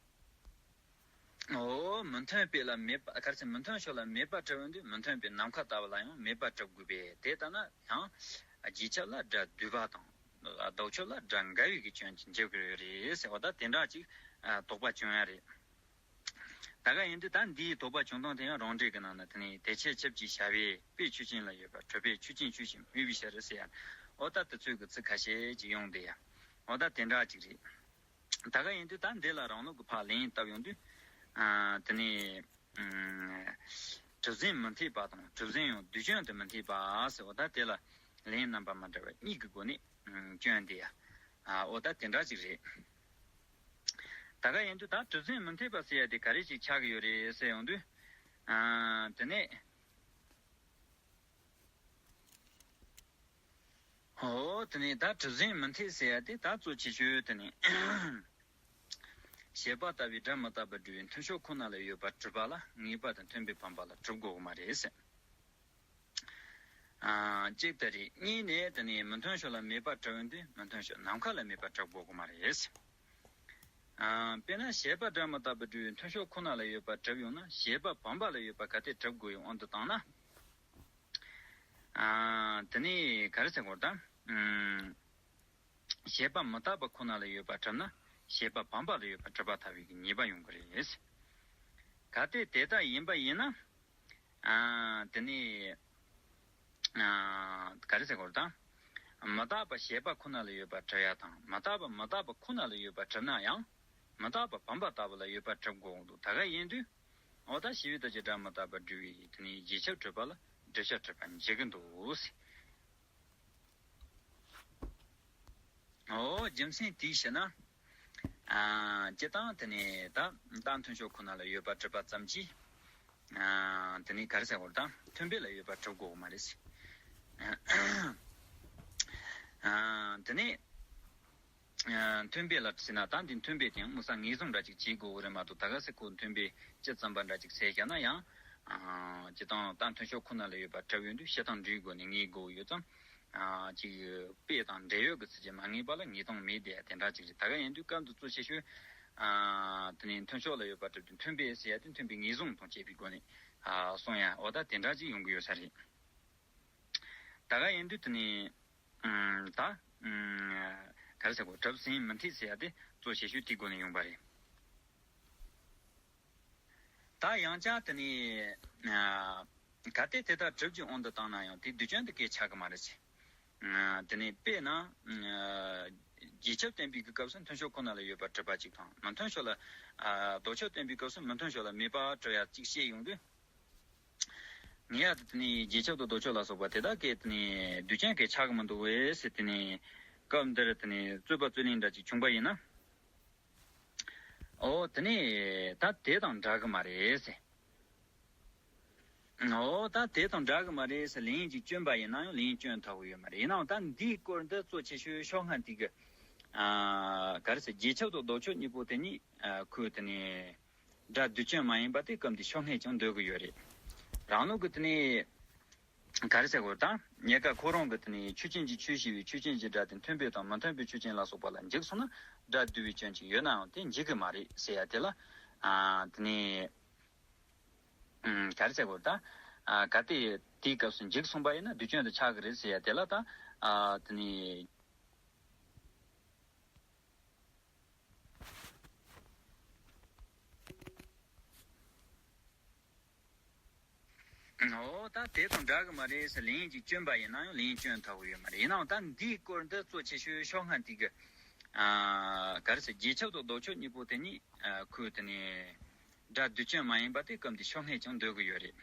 ཨོ། མི་མཐུན་པའི་ལ་མེད་པ་ག་རེ་ཟེར་མི་མཐུན་ཕྱོགས་ལ་མེད་པ་གྲུབ་ཡོང་དུས་མི་མཐུན་པའི་ནམ་མཁའ་ལྟ་བུ་ལ་ཡང་མེད་པ་གྲུབ་དགོས་པས་དེ་ལྟ་ན་ཡང་རྗེས་ཁྱབ་ལ་སྒྲ་བསྡུས་པ་དང་ལྡོག་ཕྱོགས་ལ་སྒྲ་འགལ་བའི་གི་སྐྱོན་གྱིས་འཇིག་གི་ཡོད་རེད་ཟེར་བ་ད་དེ་འདྲ་ཅིག་དོགས་པ་བྱུང་ཡ་རེད། ད་ག་ཡིན་དུས་ད་འདིའི་དོགས་པ་བྱུང་སྟངས་དེ་ཡང་རང་འགྲེལ་གྱི་ནང་ན་དེ་ནས་དེ་ཆོས་ཁྱབ་ཀྱི་བྱ་བས་དཔེ་ཆོས་ཅན་ལ་ཡོད་པ་གྲུབ་པས་ཆོས་ཅན་ཆོས་ཅན་སྨོས་པའི་ཕྱིར་ཟེར་ཡ། འོ་ད་དེ་ཚོའི་གི་ཚིག་ཁ་ཤས་ཅིག་ཡོང་བསྡད་ཡ། འོ་ད་དེ་འདྲ་ཅིག་རེད། ད་ག་ཡིན་དུས་ད་འདི་ལ་རང་ལུགས་ཀྱི་ཕར་ལན་བཏབ་ཡོང་དུས། ཨ། དེ་ནས་ཨ། གྲུབ་ཟིན་མི་འཐད་པ་དང་གྲུབ་ཟིན་ཡང་དུས་ཅན་དུ་མི་འཐད་པ་ཟེར་བ་ད་དེ་ལ་ལན་རྣམ་པ་མ་འདྲ་བ་གཉིས་ཀྱི་སྒོ་ནས་ཨ། སྐྱོན་བསྡད་ཡ། ཨ། འོ་ད་དེ་འདྲ་ཅིག་རེད། ད་ག་ཡིན་དུས་ད་གྲུབ་ཟིན་མི་འཐད་པ་ཟེར་ཡ་དེ་ག་རེ་ཞིག་ཆགས་ཀྱི་ཡོད་རེད་ཟེར་ཡོང་དུས། ཨ། དེ་ནས། ཨོ། དེ་ནས་ད་གྲུབ་ཟིན་མི་འཐད་ཟེར་ཡ་དེ་ད་གཙོ་ཆེ་ཤོས་དེ་ནས། བྱས་པ་ལྟ་བུའི་སྒྲ་མི་རྟག་པར་སྒྲུབ་པའི་མཐུན་ཕྱོགས་ཁོ་ན་ལ་ཡོད་པ་གྲུབ་པ་ལ་ངེས་པ་དང་མཐུན་པའི་བམ་པ་ལ་གྲུབ་དགོས་ཀྱི་མ་རེད་ཟེར། ཨ། གཅིག་དེ་རེད། གཉིས་ནས་དེ་ནས་མི་མཐུན་ཕྱོགས་ལ་མེད་པ་གྲུབ་ཡོང་དུས་མི་མཐུན་ཕྱོགས་ནམ་མཁའ་ལ་མེད་པ་གྲུབ་དགོས་ཀྱི་མ་རེད་ཟེར། ཨ། དཔེར་ན་བྱས་པ་སྒྲ་མི་རྟག་པར་སྒྲུབ་པའི་མཐུན་ཕྱོགས་ཁོ་ན་ལ་ཡོད་པ་གྲུབ་ཡོང་ན་བྱས་པ་བམ་པ་ལ་ཡོད་པ་ག་དེ་གྲུབ་དགོས་ཡོད་དབང་དུ་བཏང་ན། ཨ། དེ་ནས་ག་རེ་ཟེར་དགོས་རེད་ད། ཨུམ། བྱས་པ་མི་རྟག་པ་ཁོ་ན་ལ་ཡོད་པ་གྲུབ་ན་བྱས་པ་བམ་པ་ལ་ཡོད་པ་གྲུབ་པར་ཐལ་བའི་ཉེས་པ་ཡོང་གི་རེད། གལ་ཏེ་དེ་ལྟར་ཡིན་པ་ཡིན་ན། ཨ། དེ་ནས་ཨ། ག་རེ་ཟེར་དགོས་རེད་ད། མི་རྟག་པ་བྱས་པ་ཁོ་ན་ལ་ཡོད་པ་གྲུབ་ཡ་དང་མི་རྟག་པ་མི་རྟག་པ་ཁོ་ན་ལ་ཡོད་པ་གྲུབ་ན་ཡང་མི་རྟག་པ་བམ་པ་ལྟ་བུ་ལ་ཡོད་པ་གྲུབ་དགོས་འདུག་ད་ག་ཡིན་དུས། འོ་ད་བྱས་པ་ལྟ་བུའི་སྒྲ་མི་རྟག་པར་སྒྲུབ་པའི་དེ་ནས་རྗེས་ཁྱབ་གྲུབ་པ་ལ་བསྒྲུབ་བྱ་གྲུབ་པ་འཇིག་གི་འདུག་ཨོ། རྒྱུ་མཚན་དེའི་ཕྱིར་ན། ཨ། སྤྱིར་བཏང་དེ་ནས་ད་རྟགས་མཐུན་ཕྱོགས་ཁོ་ན་ལ་ཡོད་པ་གྲུབ་པ་ཙམ་གྱིས། ཨ། དེ་ནས་ག་རེ་ཟེར་དགོས་རེད། ད་མཐུན་དཔེ་ལ་ཡོད་པ་གྲུབ་དགོས་མ་རེད། ཨ། དེ་ནས། ཨ། མཐུན་དཔེ་ལ་ཟེར་ན། ད་འདི་མཐུན་དཔེ་དེ་ཡང་དམིགས་བསལ་ངེས་བཟུང་འདྲ་ཅིག་བྱེད་དགོས་རེད་མ་གཏོགས། ད་ག་སེ་ཁོ་མཐུན་དཔེ་སྤྱི་ཙམ་པ་འདྲ་ཅིག་བྱས་བཞག་ན་ཡང་། ཨ། སྤྱིར་བཏང་རྟགས་མཐུན་ཕྱོགས་ཁོ་ན་ལ་ཡོད་པ་གྲུབ་ཡོང་དུས་སྤྱིར་བཏང་འབྲས་བུའི་སྒོ་ནས་ངེས་དགོས་ཡོད་ཙང་། ཨ། ཅིག་དཔེ་དང་འབྲེལ་ཡོད་ཀྱི་ཚིག་གིས་མ་ངེས་པ་ལ་ངེས་སྟངས་མེད་དེ་དེ་འདྲ་ཅིག་རེད། ད་ག་ཡིན་དུས་སྐབས་འདི་གཙོ་ཆེ་ཤོས། ཨ། དེ་ནས་མཐུན་ཕྱོགས་ལ་ཡོད་པ་གྲུབ་དུས་མཐུན་དཔེ་ཟེར་ཡ་དེ་མཐུན་དཔེ་ངེས་བཟུང་དང་བཅས་པའི་སྒོ་ནས། ཨ། གསུང་ཡ་འོ་ད་དེ་འདྲ་ཅིག་ཡོང་གི་ཡོད་ས་རེད། ད་ག་ཡིན་དུས་དེ་ནས། ཨམ། ད། ཨམ། ག་རེ་ཟེར་དགོས། གྲུབ་ཟིན་མི་འཐད་ཟེར་ཡ་དེ་གཙོ་ཆེ་ཤོས་དེའི་སྒོ་ནས་ཡོང་པ་རེད། ད་ཡང་བསྐྱར་དེ་ནས། ཨ། གལ་ཏེ་དེ་ལྟར་གྲུབ་ཀྱི་དབང་དུ་བཏང་ན་ཡང་དེ་དུས་རྒྱུན་དུ་སྐད་ཆགས་ཀྱི་མ་རེད་ཟེར། ཨ། དེ་ནས་དཔེར་ན། ཨ། རྗེས་ཁྱབ་བསྟན་པའི་གི་སྐབས་སུ་མཐུན་ཕྱོགས་ཁོ་ན་ལ་ཡོད་པ་གྲུབ་པ་གཅིག་དང་། མི་མཐུན་ཕྱོགས་ལ། ཨ། ལྡོག་ཁྱབ་བསྟན་པའི་སྐབས་སུ་མི་མཐུན་ཕྱོགས་ལ་མེད་པ་གྲུབ་ཡ་གཅིག་བཤད་ཡོང་དུས། ངས་ཡ་དེ་ནས་རྗེས་ཁྱབ་དང་ལྡོག་ཁྱབ་ལ་སོགས་པ་དེ་དག་གིས་དེ་ནས་དུས་རྒྱུན་གྱི་ཆགས་ཀྱི་མི་འདུག་བས་ཟེར། དེ་ནས་སྐབས་འདིར་དེ་ནས་རྩོད་པ་རྩོད་གླེང་འདྲ་ཅིག་བྱུང་པ་ཡིན་ན། ཨོ། དེ་ནས་ད་དེ་དང་འདྲ་གི་མ་རེད་ཟེར། ཨོ། ད་དེ་དང་འདྲ་གི་མ་རེད་ཟེར། ལན་ཅིག་བསྐྱོན་པ་ཡིན་ན་ཡང་ལན་བསྐྱོན་ཐུབ་ཀྱི་ཡོད་མ་རེད། ཡིན་ནའང་ད་འདིའི་སྐོར་འདི་གཙོ་ཆེ་ཤོས་ཕྱོགས་སྔ་དེ་གི། ཨ། ག་རེ་ཟེར། རྗེས་ཁྱབ་དང་ལྡོག་ཁྱབ་གཉིས་པོ་དེ་གཉིས། ཨ། ཁོས་དེ་ནས། སྒྲ་དུས་རྒྱུན་མ་ཡིན་པ་དེ་སྐབས་འདིའི་ཕྱོགས་སྔས་ཀྱང་འདོད་ཀྱི་ཡོད་རེད། རང་ལུགས་ཀྱི་དེ་ནས་ག་རེ་ཟེར་དགོས་དང་། རྙེད་དཀའ་ཁོ་རང་གི་དེ་ནས་ཆོས་ཅན་གྱི་ཆོས་ཞེས་པའི་ཆོས་ཅན་གྱི་སྒྲ་དེ་མཐུན་དཔེ་དང་མི་མཐུན་དཔེའི་ཆོས་ཅན་ལ་སོགས་པ་ལ་འཇུག་སོང་ན་སྒྲ་བསྡུ་བའི་སྐྱོན་ཅིག་ཡོད་ནའང་དེ་འཇུག་གི་མ་རེད་ཟེར་ཡ་དེ་ལ། ཨ། དེ་ནས། ཨམ། ག་རེ་ཟེར་དགོས་དང་། ཨ། གལ་ཏེ་དེའི་སྐབས་སུ་འཇུག་སོང་པ་ཡིན་ན་དུས་རྒྱུན་དུ་ཆགས་ཀྱི་རེད་ཟེར་ཡ་དེ་ལ་ད། ཨ། དེ་ནས། ཨོ། ད་དེ་དང་འདྲ་གི་མ་རེད་ཟེར། ལན་ཅིག་བསྐྱོན་པ་ཡིན་ན་ཡང་ལན་བསྐྱོན་ཐུབ་ཀྱི་ཡོད་མ་རེད། ཡིན་ནའང་ད་འདིའི་སྐོར་འདི་གཙོ་ཆེ་ཤོས་ཕྱོགས་སྔ་དེ་གི། ཨ། ག་རེ་ཟེར། རྗེས་ཁྱབ་དང་ལྡོག་ཁྱབ་གཉིས་པོ་དེ་གཉིས། ཨ། ཁོས་དེ་ནས་སྒྲ་དུས་རྒྱུན་མ་ཡིན་པ་དེ་སྐབས་འདིའི་ཕྱོགས་སྔས་ཀྱང་འདོད་ཀྱི་ཡོད་རེད།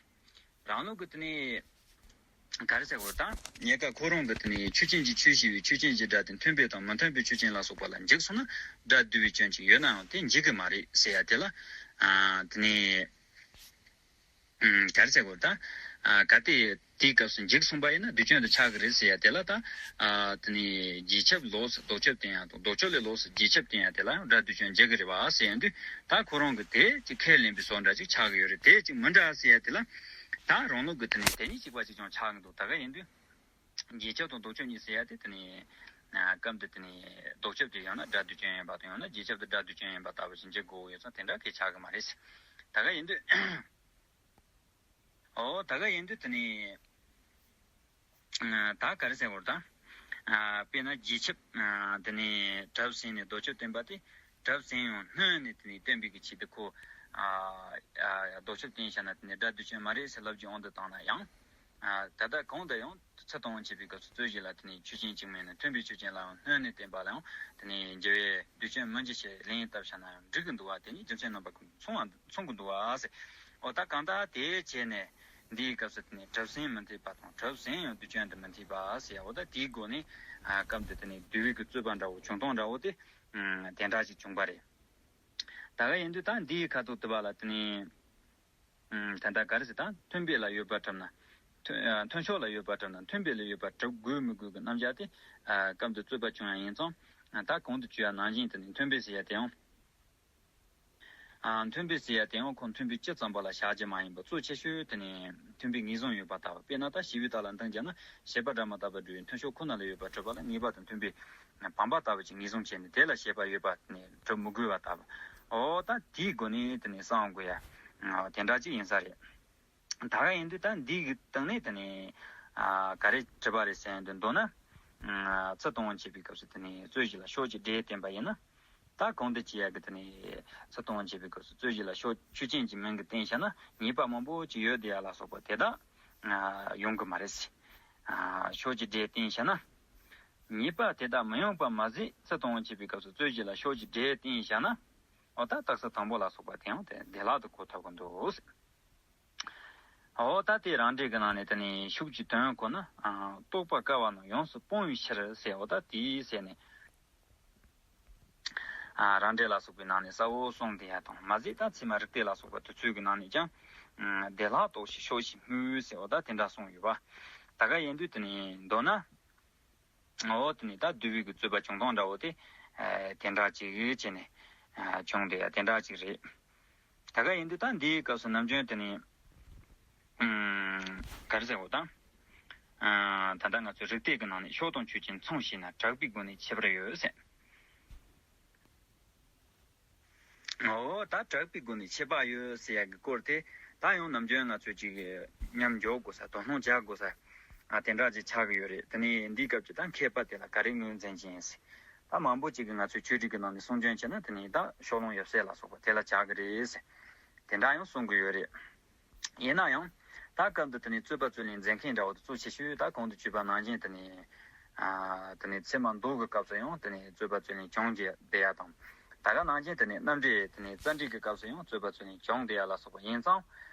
རང་ལུགས་ཀྱི་དེ་ནས། ག་རེ་ཟེར་དགོས་དང་། རྙེད་དཀའ་ཁོ་རང་གི་དེ་ནས་ཆོས་ཅན་གྱི་ཆོས་ཞེས་པའི་ཆོས་ཅན་གྱི་སྒྲ་དེ་མཐུན་དཔེ་དང་མི་མཐུན་དཔེའི་ཆོས་ཅན་ལ་སོགས་པ་ལ་འཇུག་སོང་ན་སྒྲ་བསྡུ་བའི་སྐྱོན་ཅིག་ཡོད་ནའང་དེ་འཇུག་གི་མ་རེད་ཟེར་ཡ་དེ་ལ། ཨ། དེ་ནས། ཨམ། ག་རེ་ཟེར་དགོས་དང་། ཨ། གལ་ཏེ་དེའི་སྐབས་སུ་འཇུག་སོང་པ་ཡིན་ན་དུས་རྒྱུན་དུ་ཆགས་ཀྱི་རེད་ཟེར་ཡ་དེ་ལ་ད། ཨ། དེ་ནས་རྗེས་ཁྱབ་ལོགས་སུ་ལྡོག་ཁྱབ་བསྟན་ཡ་དང་། ལྡོག་ཁྱབ་ལས་ལོགས་སུ་རྗེས་ཁྱབ་བསྟན་ཡ་དེ་ལ་ཡང་སྒྲ་དུས་རྒྱུན་འཇུག་གི་རེད་པ་ཟེར་ཡོང་དུས། ད་ཁོ་རང་གི་དེ་ཅིག་ཁས་ལེན་པའི་བཟོ་འདྲ་ཅིག་ཆགས་ཀྱི་ཡོད་རེད། དེ་ཅིག་མི་འདྲ་ཟེར་ཡ་དེ་ལ། ད་རང་ལུགས་ཀྱི་དེ་ནས་དེ་གཉིས་གཅིག་པ་གཅིག་རྐྱང་ཆགས་ཀྱི་འདུག་ད་ག་ཡིན་དུས། རྗེས་ཁྱབ་དང་ལྡོག་ཁྱབ་གཉིས་ཟེར་ཡ་དེ་དེ་ནས། ཨ། སྐབས་འདི་དེ་ནས་ལྡོག་ཁྱབ་དེ་ཡང་ན་སྒྲ་དུས་རྒྱུན་ཡིན་པ་དང་། ཡང་ན་རྗེས་ཁྱབ་དེ་སྒྲ་དུས་རྒྱུན་ཡིན་པ་ལྟ་བུ་ཞིག་འཇུག་དགོས་ཡོད་ཙང་དེ་འདྲ་གི་ཆགས་ཀྱི་མ་རེད། ད་ག་ཡིན་དུས། ཨོ། ད་ག་ཡིན་དུས་དེ་ནས། ཨ། ད་ག་རེ་ཟེར་དགོས་དང་། ཨ། དཔེར་ན་རྗེས་ཁྱབ། ཨ། དེ་ནས་གྲུབ་ཟིན་ནས་ལྡོག་ཁྱབ་བསྟན་པ་དེ། གྲུབ་ཟིན་ཡང་སྣོན་ནས་དེ་ནས་བསྟན་པའི་གི་ཆེད་དུ་ཁོ། ཨ། ཨ། ལྡོག་ཁྱབ་བསྟན་བཞག་ན་དེ་ནས་སྒྲ་དུས་རྒྱུན་མ་རེད་ཟེར་ལབ་ཀྱི་དབང་དུ་བཏང་ན་ཡང་། ཨ། ད་ལྟ་གོང་དུ་ཡང་ཚུར་ལྟ་བ་བྱེད་པའི་སྐབས་སུ་རྩོད་གཞི་ལ་དེ་ནས་ཆོས་ཅན་གཅིག་མིན་ནས་མཐུན་དཔེའི་ཆོས་ཅན་ལ་ཡང་སྣོན་ནས་བསྟན་པ་ལ་ཡང་དེ་ནས་འགྱུར་བའི་དུས་རྒྱུན་མི་འགྱུར་ཞེས་ལན་བཏབ་བཞག་ན་ཡང་འགྲིག་གི་འདུག་བ། དེ་ནི་རྒྱུ་མཚན་རྣམ་པ་ཀུན་མཚུངས་པ་མཚུངས་ཀྱི་འདུག་བ་ཟེར། འོ། ད་གང་ལྟར་དེ་བྱས་ནས་འདིའི་སྐབས་སུ་དེ་ནས་གྲུབ་ཟིན་མི་འཐད་པ་དང་གྲུབ་ཟིན་ཡང་དུས་རྒྱུན་དུ་མི་འཐད་པ་ཟེར། འོ། ད་དེའི་སྒོ་ནས། ཨ། སྐབས་འདི་དེ་ནས་བསྡུ་བའི་གི་རྩོད་པ་འདྲ་བོ། བྱུང་སྟངས་འདྲ་བོ་དེ། ཨ། དེ་འདྲ་ཞིག་བྱུང་པ་རེད། ད་ག་ཡིན་དུས་ད་འདིའི་ཁ་ཐུག་དུ་བ་ལ་དེ་ནས། ཨ། ད་ལྟ་ག་རེ་ཟེར་དང་། མཐུན་དཔེ་ལ་ཡོད་པ་གྲུབ་ན། མཐུན། ཨ། མཐུན་ཕྱོགས་ལ་ཡོད་པ་གྲུབ་ན་མཐུན་དཔེ་ལ་ཡོད་པ་གྲུབ་དགོས་མི་དགོས་ཀྱི་རྣམ་གཞག་དེ། ཨ། སྐབས་འདི་རྩོད་པ་བྱུང་ཡ་ཡིན་ཙང་། ཨ། ད་གོང་དུ་བརྗོད་ཡ་ནང་བཞིན་དེ་ནས་མཐུན་དཔེ་ཟེར་ཡ་དེ་ཡང་། ཨ། མཐུན་དཔེ་ཟེར་ཡ་དེ་ཡང་ཁོ་མཐུན་དཔེ་སྤྱི་ཙམ་པ་ལ་བཞག་རྒྱུ་མ་ཡིན་པར་གཙོ་ཆེ་ཤོས་དེ་ནི་མཐུན་དཔེ་ངེས་བཟུང་ཡོད་པ་ལྟ་བུ། དཔེར་ན་ད་བྱིས་པའི་རྟ་ལ་འདང་བརྒྱབ་ན་བྱེད་པ་སྒྲ་མི་རྟག་པར་སྒྲུབ་པའི་མཐུན་ཕྱོགས་ཁོ་ན་ལ་ཡོད་པ་གྲུབ་པ་ལ་ངེས་པ་དང་མཐུན་དཔེ་བམ་པ་ལྟ་བུ་ཅིག་ངེས་བཟུང་བྱས་ནས་དེ་ལ་བྱེད་པ་ཡོད་པ་ནི་གྲུབ་མི་དགོས་པ་ལྟ་བུ། འོ། ད་དེའི་སྒོ་ནས་དེ་ནི་བསམ་དགོས་ཡ། ཨ། དེ་འདྲ་ཅིག་ཡིན་ས་རེད། ད་ག་ཡིན་དུས་ད་འདི་གི་སྟེང་ནས་དེ་ནས། ཨ། ག་རེ་གྲུབ་པ་རེད་ཟེར་ཡོང་དུས། མདོར་ན། ཨ། ཚུར་ལྟ་བ་བྱེད་པའི་སྐབས་སུ་དེ་ནས་རྩོད་གཞི་ལ་ཕྱོགས་ཀྱི་སྒྲས་བསྟན་པ་ཡིན་ན། ད་གོང་དུ་བྱས་ཡ་གི་དེ་ནས་ཚུར་ལྟ་བ་བྱེད་པའི་སྐབས་སུ་རྩོད་གཞི་ལ་ཕྱོགས་ཆོས་ཅན་གྱི་མིང་གིས་བསྟན་བཞག་ན་ངེས་པ་མང་པོ་ཅིག་ཡོད་བསྡད་ཡ་ལ་སོགས་པ་དེ་དག་ཨ། ཡོང་གི་མ་རེད་ཟེར། ཨ། ཕྱོགས་ཀྱི་སྒྲས་བསྟན་བཞག་ན། ངེས་པ་དེ་དག་མི་ཡོང་པ་མ་ཟད་ཚུར་ལྟ་བ་བྱེད་པའི་སྐབས་སུ་རྩོད་གཞི་ལ་ཕྱོགས་ཀྱི་སྒྲས་བསྟན་བཞག་ན། འོ། ད་རྟགས་གསལ་དང་པོ་ལ་སོགས་པ་དེ་ཡང་དེ་བདེ་བླག་ཏུ་གོ་ཐུབ་ཀྱི་འདུག་ཟེར། འོ། ད་དེ་རང་འགྲེལ་གྱི་ནང་ནས་དེ་ནས་ཤུགས་ཀྱིས་དོན་གོ་ན། ཨ། རྟོགས་པ་བསྐལ་པ་རྣམས་ཡོངས་སུ་སྤོང་བའི་ཕྱིར་ཟེར། འོ། ད་དེའི་ཟེར་ནས། རང་འགྲེལ་ལ་སོགས་པའི་ནང་ནས་གསལ་བོ་གསུངས་བསྡད་ཡ་དང་མ་ཟད། ད་ཚད་མ་རིགས་གཏེར་ལ་སོགས་པ་དེ་ཚོའི་གི་ནང་ནས་ཀྱང་བདེ་བླག་རྟོགས་ཤིང་ཕྱོགས་བཞིན་སྨྲོས་ཟེར་བ་ད་དེ་འདྲ་གསུངས་ཡོད་པ། ད་ག་ཡིན་དུས་དེ་ནས་མདོར་ན། འོ་དེ་ནས་ད་འདུལ་བའི་གི་རྩོད་པ་བྱུང་སྟངས་འདྲ་བོ་དེ་དེ་འདྲ་ཅིག་བྱས་ནས་བྱུང་བསྡད་ཡ་དེ་འདྲ་ཅིག་རེད། ད་ག་ཡིན་དུས་ད་འདིའི་སྐབས་སུ་ནམ་རྒྱུན་དེ་ནས་ག་རེ་ཟེར་བ་དང་། ད་ལྟ་ང་ཚོའི་རིགས་གཏེར་གྱི་ནང་ནས་ཕྱོགས་དང་ཆོས་ཅན་མཚུངས་ཤེ་ན་གྲགས་པའི་སྒོ་ནས་ཁྱད་པར་ཡོད་ཟེར། འོ་ད་གྲགས་པའི་སྒོ་ནས་ཁྱད་པར་ཡོད་ཟེར་ཡ་གི་སྐོར་དེ་ད་ཡང་ནམ་རྒྱུན་ང་ཚོས་ཅིག་མཉམ་འཇོག་དགོས་ས་དོ་སྣང་བྱ་དགོས་ས་དེ་འདྲ་ཅིག་ཆགས་ཀྱི་ཡོད་རེད། དེ་ནས་འདིའི་སྐབས་ཀྱི་ད་མཁས་པ་དེ་ལ་ག་རེ་ངོས་འཛིན་གྱི་ཡིན་ཟེར། ད་མང་པོ་ཅིག་གིས་ང་ཚོའི་ཆོས་ཁྲིད་ཀྱི་ནང་ནས་གསུང་སྐྱོན་བྱས་ན་དེ་ནས་ད་ཕྱོགས་ལྷུང་ཡོད་ཚད་ལ་སོགས་པ་དེ་ལ་བྱ་གི་རེད་ཟེར། དེ་འདྲ་ཡང་གསུང་གི་ཡོད་རེད། ཡིན་ན་ཡང་། ད་སྐབས་འདི་དེ་ནས་རྩོད་པ་རྩོད་ལེན་མཛད་མཁན་འདྲ་བོ་དེ་གཙོ་ཆེ་ཤོས་ད་གོང་དུ་བརྗོད་པ་ནང་བཞིན་དེ་ནས། ཨ་དེ་ནས་ཚད་མ་མདོ་གི་སྐབས་སུ་ཡང་དེ་ནས་རྩོད་པ་རྩོད་ལེན་བྱུང་རྒྱུ་བསྡད་ཡ་དང་། ད་ག་ནང་བཞིན་དེ་ནས་རྣམ་འགྲེལ་དེ་ནས་རྩ་འགྲེལ་གྱི་སྐབས་སུ་ཡང་རྩོད་པ་རྩོད་ལེན་བྱུང་བསྡད་ཡ་ལ་སོགས་པ་ཡིན་ཙང་།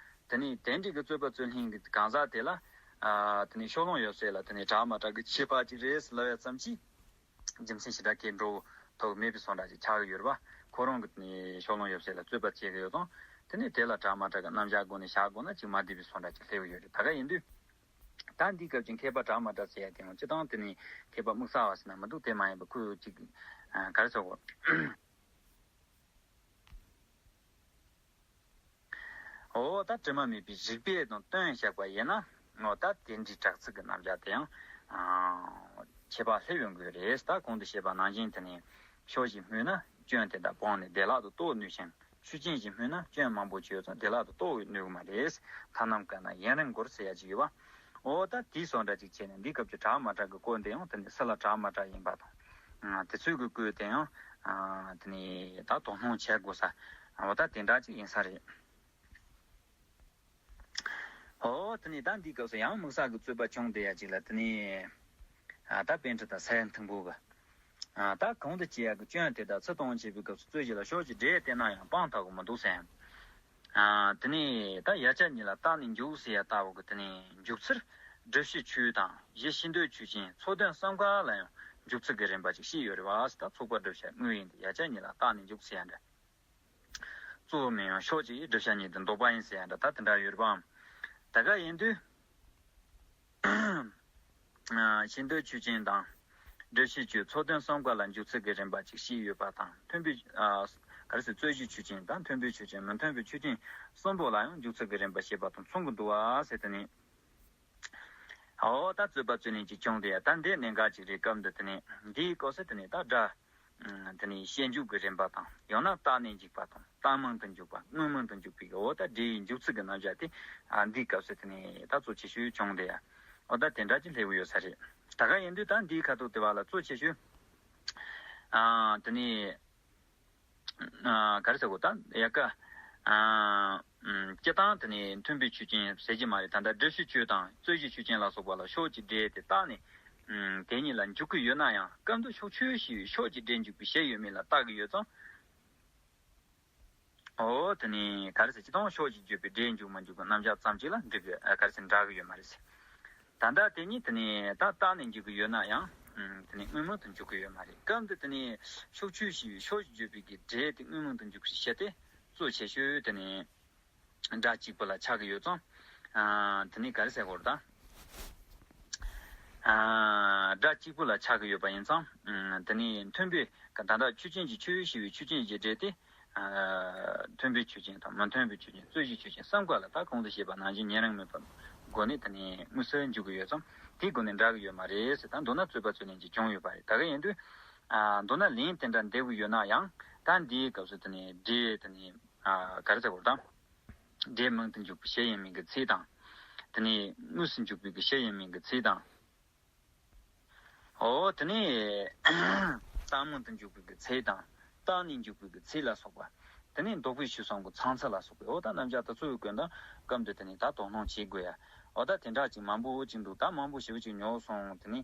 དེ་ནས་དེ་འདྲའི་གི་རྩོད་པ་རྩོད་ལེན་གྱི་གང་ཟག་དེ་ལ། ཨ་དེ་ནས་ཕྱོགས་ལྷུང་ཡོད་ཚད་ལ་དེ་ནས་གྲགས་མ་གྲགས་ཀྱི་ཁྱད་པར་ཅིག་རེད་ཟེར་ལབ་ཡ་ཙམ་གྱིས། རྒྱུ་མཚན་ཞེ་དྲག་གི་འགྲོ་ཐུབ་མེད་པའི་བཟོ་འདྲ་ཅིག་ཆགས་ཀྱི་ཡོད་རེད་པ། ཁོ་རང་གི་ནི་ཕྱོགས་ལྷུང་ཡོད་ཚད་ལ་རྩོད་པ་བྱེད་ཀྱི་ཡོད་ཙང་། དེ་ནས་དེ་ལ་གྲགས་མ་གྲགས་ཀྱི་རྣམ་གཞག་སྒོ་ནས་བཞག་དགོས་ན་ཅིག་མ་བདེ་བའི་བཟོ་འདྲ་ཅིག་སླེབས་ཀྱི་ཡོད་རེད། ད་ག་ཡིན་དུས། ད་འདིའི་སྐབས་ཀྱི་མཁས་པ་གྲགས་མ་གྲགས་ཟེར་ཡ་དེ་ཡང་སྤྱིར་བཏང་དེ་ནི་མཁས་པ་དམིགས་བསལ་བ་ཟེར་ན་མི་འདུག་དེ་མ་ཡིན་པ་ཁོས་ཅིག་ག་རེ་ཟེར་དགོས། འོ་ད་དྲི་མ་མེད་པའི་རིགས་པས་དང་བསྟན་བཞག་པ་ཡིན་ན། འོ་ད་དེ་འདྲའི་གྲགས་ཚིག་གི་རྣམ་གཞག་དེ་ཡང་ཁྱད་པར་སླེབས་ཡོང་གི་རེད། ད་གོང་དུ་བཤད་པ་ནང་བཞིན་དེ་ནི་ཕྱོགས་གཞན་སྨོས་ན་སྐྱོན་དེ་དག་སྤངས་ནས་བདེ་བླག་ཏུ་རྟོགས་ནུས་ཤིང་། ཆོས་ཅན་གཞན་སྨོས་ན་སྐྱོན་མང་པོ་ཅིག་ཡོད་ཙང་བདེ་བླག་ཏུ་རྟོགས་ནུས་ཀྱི་མ་རེད། ཐ་ན་དཀར་ན་ཡུན་རིང་འགོར་ཟེར་ཡ་ཅིག་ཡོད་པ། འོ་ད་དེའི་བཟོ་འདྲ་ཅིག་བྱས་ནས་འདིའི་སྐབས་ཀྱི་གྲགས་མ་གྲགས་ཀྱི་སྐོར་འདི་ཡང་དེ་ནི་སུ་ལ་གྲགས་མ་གྲགས་ཡིན་པ་དང་། དེ་ཚོའི་གི་སྐོར་དེ་ཡང་། དེ་ནི་ད་དོ་སྣང་བྱེད་དགོས་ས། འོ་ད་དེ་འདྲ་ཅིག་ཡིན་ས་རེད། འོ་དེ་ནས་ད་འདིའི་སྐབས་སུ་ཡང་དམིགས་བསལ་གྱི་རྩོད་པ་བྱུང་བསྡད་ཡ་ཅིག་ལ་དེ་ནས་ད་པཎ་ཌི་ཏ་ས་ཡ་མཐོན་པོ་གི་ད་གོང་དུ་བྱས་ཡ་གི་སྐྱོན་དེ་དག་ཚུར་གཏོང་བྱེད་པའི་སྐབས་སུ་རྩོད་གཞི་ལ་ཕྱོགས་ཀྱི་སྒྲས་བལྟས་ན་ཡང་སྤང་ཐག་གི་མི་འདུག་ཟེར། དེ་ནས་ད་ཡ་གྱལ་གཉིས་ལ་རྟག་ནས་འཇུག་ཟེར་ཡ་ལྟ་བུ་གི་དེ་ནས་འཇུག་ཚུལ་སྒྲུབ་བྱེད་ཆོས་དང་གཞི་ཤེས་འདོད་ཆོས་ཅན་ཚོགས་དོན་གསུམ་ཀ་ལ་ཡང་འཇུག་ཚུལ་གྱི་རིམ་པ་ཅིག་བཤད་ཡོད་རེད་བ། ད་ཚོགས་པ་བསྒྲུབ་བྱ་དངོས་ཡིན་ཏེ་ཡ་གྱལ་གཉིས་ལ་རྟག་ནས་འཇུག་ཟེར་ཡ་འདྲ། གཙོ་བོ་མིན་ཡང་ཕྱོགས་གཅིག་གི་བསྒྲུབ་བྱ་ཉིད་དུ་འདོགས་པ་ཡིན་ཟེར་ཡ་འདྲ་ད་དེ་འདྲ་ཡོད་རེད་པའམ། ད་ག་ཡིན་དུས། ཤེས་འདོད་ཆོས་ཅན་དང་། སྒྲུབ་བྱེད་ཆོས་ཚོགས་དོན་གསུམ་ཀ་ལ་འཇུག་ཚུལ་གྱི་རིམ་པ་ཅིག་བཤད་ཡོད་པ་དང་མཐུན་པའི། ག་རེ་ཟེར་རྩོད་གཞི་ཆོས་ཅན་དང་མཐུན་པའི་ཆོས་ཅན་མི་མཐུན་པའི་ཆོས་ཅན་གསུམ་པོ་ལ་ཡང་འཇུག་ཚུལ་གྱི་རིམ་པ་བཤད་པ་དང་མཚུངས་ཀྱི་འདུག་བ་ཟེར་དེ་ནི། འོ་ད་རྩོད་པ་རྩོད་ལེན་གྱི་སྐྱོན་དེ་ཡང་ད་འདི་གནད་འགག་ཅིག་རེད། སྐབས་འདི་དེ་ནས་འདིའི་སྐབས་སུ་དེ་ནས་ད་སྒྲ། དེ་ནས་བཤད་འཇུག་གི་རིམ་པ་དང་ཡང་ན་རྟག་ནས་འཇུག་པ་དང་རྟག་མིང་དུ་འཇུག་པ་དངོས་མིང་དུ་འཇུག་པའི་འོ་ད་སྒྲའི་འཇུག་ཚུལ་གྱི་རྣམ་གཞག་དེ་འདིའི་སྐབས་སུ་དེ་ནས་ད་གཙོ་ཆེ་ཤོས་བྱུང་དེ་ཡང་འོ་ད་དེ་འདྲ་ཅིག་སླེབས་ཡོད་ས་རེད། ད་ག་ཡིན་དུས་ད་འདིའི་ཁ་ཐུག་དེ་བ་ལ་གཙོ་ཆེ་ཤོས་དེ་ནས། ག་རེ་ཟེར་དགོས་ད་ཡ་ག་སྤྱི་བཏང་དེ་ནས་མཐུན་པའི་ཆོས་ཅན་ཟེར་གྱི་མ་རེད། ད་ལྟ་སྒྲུབ་བྱེད་ཆོས་དང་རྩོད་གཞི་ཆོས་ཅན་ལ་སོགས་པ་ལ་ཕྱོགས་ཀྱི་སྒྲས་དེ་བཏགས་ནས་དེ་གཉིས་ལ་འཇུག་གི་ཡོད་ན་ཡང་སྐབས་འདིར་ཕྱོགས་ཆོས་ཞེས་པའི་ཕྱོགས་ཀྱི་སྒྲས་འཇུག་པའི་བྱེད་ཡོད་མེད་ལ་བལྟ་གི་ཡོད་ཙང་། འོ་དེ་ནས་ག་རེ་ཟེར་སྤྱི་བཏང་ཕྱོགས་ཀྱིས་བརྗོད་པའི་སྒྲས་འཇུག་མ་འཇུག་གི་རྣམ་གཞག་ཙམ་གཅིག་ལ་འགྲིག་གི་ག་རེ་ཟེར་འདྲ་གི་ཡོད་མ་རེད་ཟེར། ད་ལྟ་དེ་ཉིད་དེ་ནས་ད་བཏགས་ནས་འཇུག་གི་ཡོད་ན་ཡང་། དེ་ནས་དངོས་མིང་དུ་འཇུག་གི་ཡོད་མ་རེད། སྐབས་འདི་དེ་ནས་ཕྱོགས་ཆོས་ཞེས་པའི་ཕྱོགས་ཀྱིས་བརྗོད་པའི་གི་སྒྲས་དེ་དངོས་མིང་དུ་འཇུག་གི་ཕྱིར་དེ་གཙོ་ཆེ་ཤོས་དེ་ནས་སྒྲ་གཅིག་པུ་ལ་ཆགས་ཀྱི་ཡོད་ཙང་། དེ་ནས་ག་རེ་ཟེར་དགོས་རེད་ད། སྒྲ་གཅིག་པུ་ལ་ཆགས་ཀྱི་ཡོད་པ་ཡིན་ཙང་། དེ་ནས་མཐུན་པའི་ད་ལྟ་ཆོས་ཅན་གྱི་ཆོས་ཞེས་པའི་ཆོས་ཅན་གྱི་སྒྲས་དེ། མཐུན་པའི་ཆོས་ཅན་དང་མི་མཐུན་པའི་ཆོས་ཅན་རྩོད་གཞི་ཆོས་ཅན་གསུམ་ཀ་ལ་ད་གོང་དུ་བཤད་པ་ནང་བཞིན་ཉེ་རིང་མེད་པར་སྒོ་ནས་དེ་ནས་དངོས་སུ་འཇུག་གི་ཡོད་ཙང་དེའི་སྒོ་ནས་འདྲ་གི་ཡོད་མ་རེད་ཟེར། ད་མདོར་ན་རྩོད་པ་རྩོད་ལེན་གྱི་སྐྱོན་ཡོད་པ་རེད། ད་ག་ཡིན་དུས། མདོར་ན་ལན་དེ་འདྲ་འདེབས་གི་ཡོད་ན་ཡང་ད་འདིའི་སྐབས་སུ་དེ་ནས་སྒྲས་དེ་ནས་ག་རེ་ཟེར་དགོས་དང་། སྒྲས་མིང་དུ་འཇུག་པའི་བྱེད་ཡིན་མིན་གྱི་ཚིག་དང་། དེ་ནས་དངོས་སུ་འཇུག་པའི་གི་བྱེད་ཡིན་མིན་གྱི་ཚིག་དང་། འོ་དེ་ནས་རྟག་མིང་དུ་འཇུག་པའི་གི་ཚིག་དང་རྟག་ནས་འཇུག་པའི་གི་ཚིག་ལ་སོགས་པ། དེ་ནས་འདོགས་པའི་ཆོས་གསུམ་གྱི་ཚང་ཚད་ལ་སོགས་པའི་འོ་ད་རྣམ་གཞག་དེ་ཚོའི་སྐོར་ད་སྐབས་འདི་དེ་ནས་ད་དོ་སྣང་བྱེད་དགོས་ཡ། འོ་ད་དེ་འདྲ་ཅིག་མང་པོ་ཅིག་འདུག་ད་མང་པོ་ཞེ་པོ་ཅིག་ཉོ་སོང་དེ་ནས།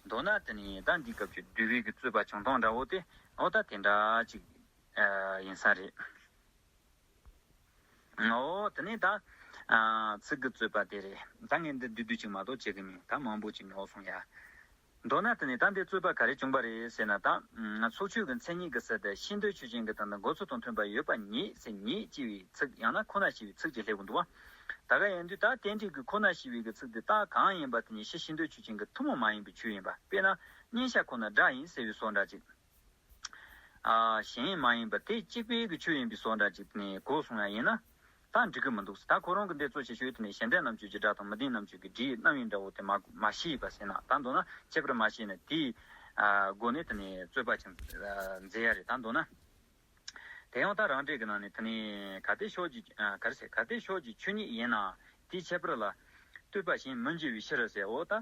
མདོར་ན་དེ་ནས་ད་འདི་སྐབས་ཀྱི་འདུལ་བའི་གི་རྩོད་པ་བྱུང་སྟངས་འདྲ་བོ་དེ་འོ་ད་དེ་འདྲ་ཅིག་ཡིན་ས་རེད། འོ་དེ་ནས་ད། ཚིག་གི་རྩོད་པ་དེ་རེད། ད་ངས་འདི་བསྡུས་བསྡུས་ཅིག་མ་གཏོགས་བྱེད་གི་མིན། ད་མང་པོ་ཅིག་ཉོ་སོང་ཡ། མདོར་ན་དེ་ནི་ད་འདི་རྩོད་པ་ག་རེ་བྱུང་པ་རེད་ཟེར་ན། ད་ཚོགས་ཆོས་ཀྱི་མཚན་ཉིད་ཀྱི་ས་དེ་ཤེས་འདོད་ཆོས་ཅན་གྱི་དོན་དང་འགོ་ཚུལ་དང་མཐུན་པ་ཡོད་པ་ཉིད་ཟེར། ཉིད་ཅེས་པའི་ཚིག་ཡང་ན་ཁོ་ན་ཞེས་པའི་ཚིག་ཅིག་སླེབས་ཀྱི་འདུག་བ། ད་ག་ཡིན་དུས་ད་རྟེན་འབྲེལ་གྱི་ཁོ་ན་ཞེས་པའི་གི་ཚིག་དེ་ད་གང་ཡིན་པ་དེ་ནི་ཕྱི་ཤེས་འདོད་ཆོས་ཅན་གྱི་ཐུན་མོང་མ་ཡིན་པའི་ཆོས་ཡིན་པ། དཔེར་ན་མཉན་བྱ་ཁོ་ན་སྒྲ་ཡིན་ཟེར་བའི་བཟོ་འདྲ་ཅིག་ཨ། གཞན་མ་ཡིན་པ་དེ་གཅིག་པའི་གི་ཆོས་ཡིན་པའི་བཟོ་འདྲ་ཅིག་ནས་གོ་སོང་ཡ་ཡིན་ན་ད་འགྲིག་གི་མི་འདུག་ད་ཁོ་རང་གི་འདི་གཙོ་ཆེ་ཤོས་དེ་ནས་གཞན་ལྡན་རྣམ་གཅོད་ཀྱི་སྒྲ་དང་མི་ལྡན་རྣམ་གཅོད་ཀྱི་སྒྲའི་རྣམ་དབྱེ་འདྲ་བོ་དེ་མ་མ་ཤེས་པ་ཟེར་ན། ད་མདོར་ན་ཁྱད་པར་མ་ཤེས་ན་དེའི་ཨ་སྒོ་ནས་དེ་ནས་རྩོད་པ་ཅིག་མཛད་ཡ་རེད། ད་མདོར་ན་དེ་ཡང་ད་རང་འགྲེལ་གྱི་ནང་ནས་དེ་ནས་གལ་ཏེ་ཕྱོགས་ཀྱི་ཨ་ག་རེ་ཟེར། གལ་ཏེ་ཕྱོགས་ཀྱི་ཆོས་ཉིད་ཡིན་ན་དེའི་ཁྱད་པར་ལ་ལྟོས་པ་གཞན་མི་འབྱེད་པའི་ཕྱིར་ཟེར། འོ་ད་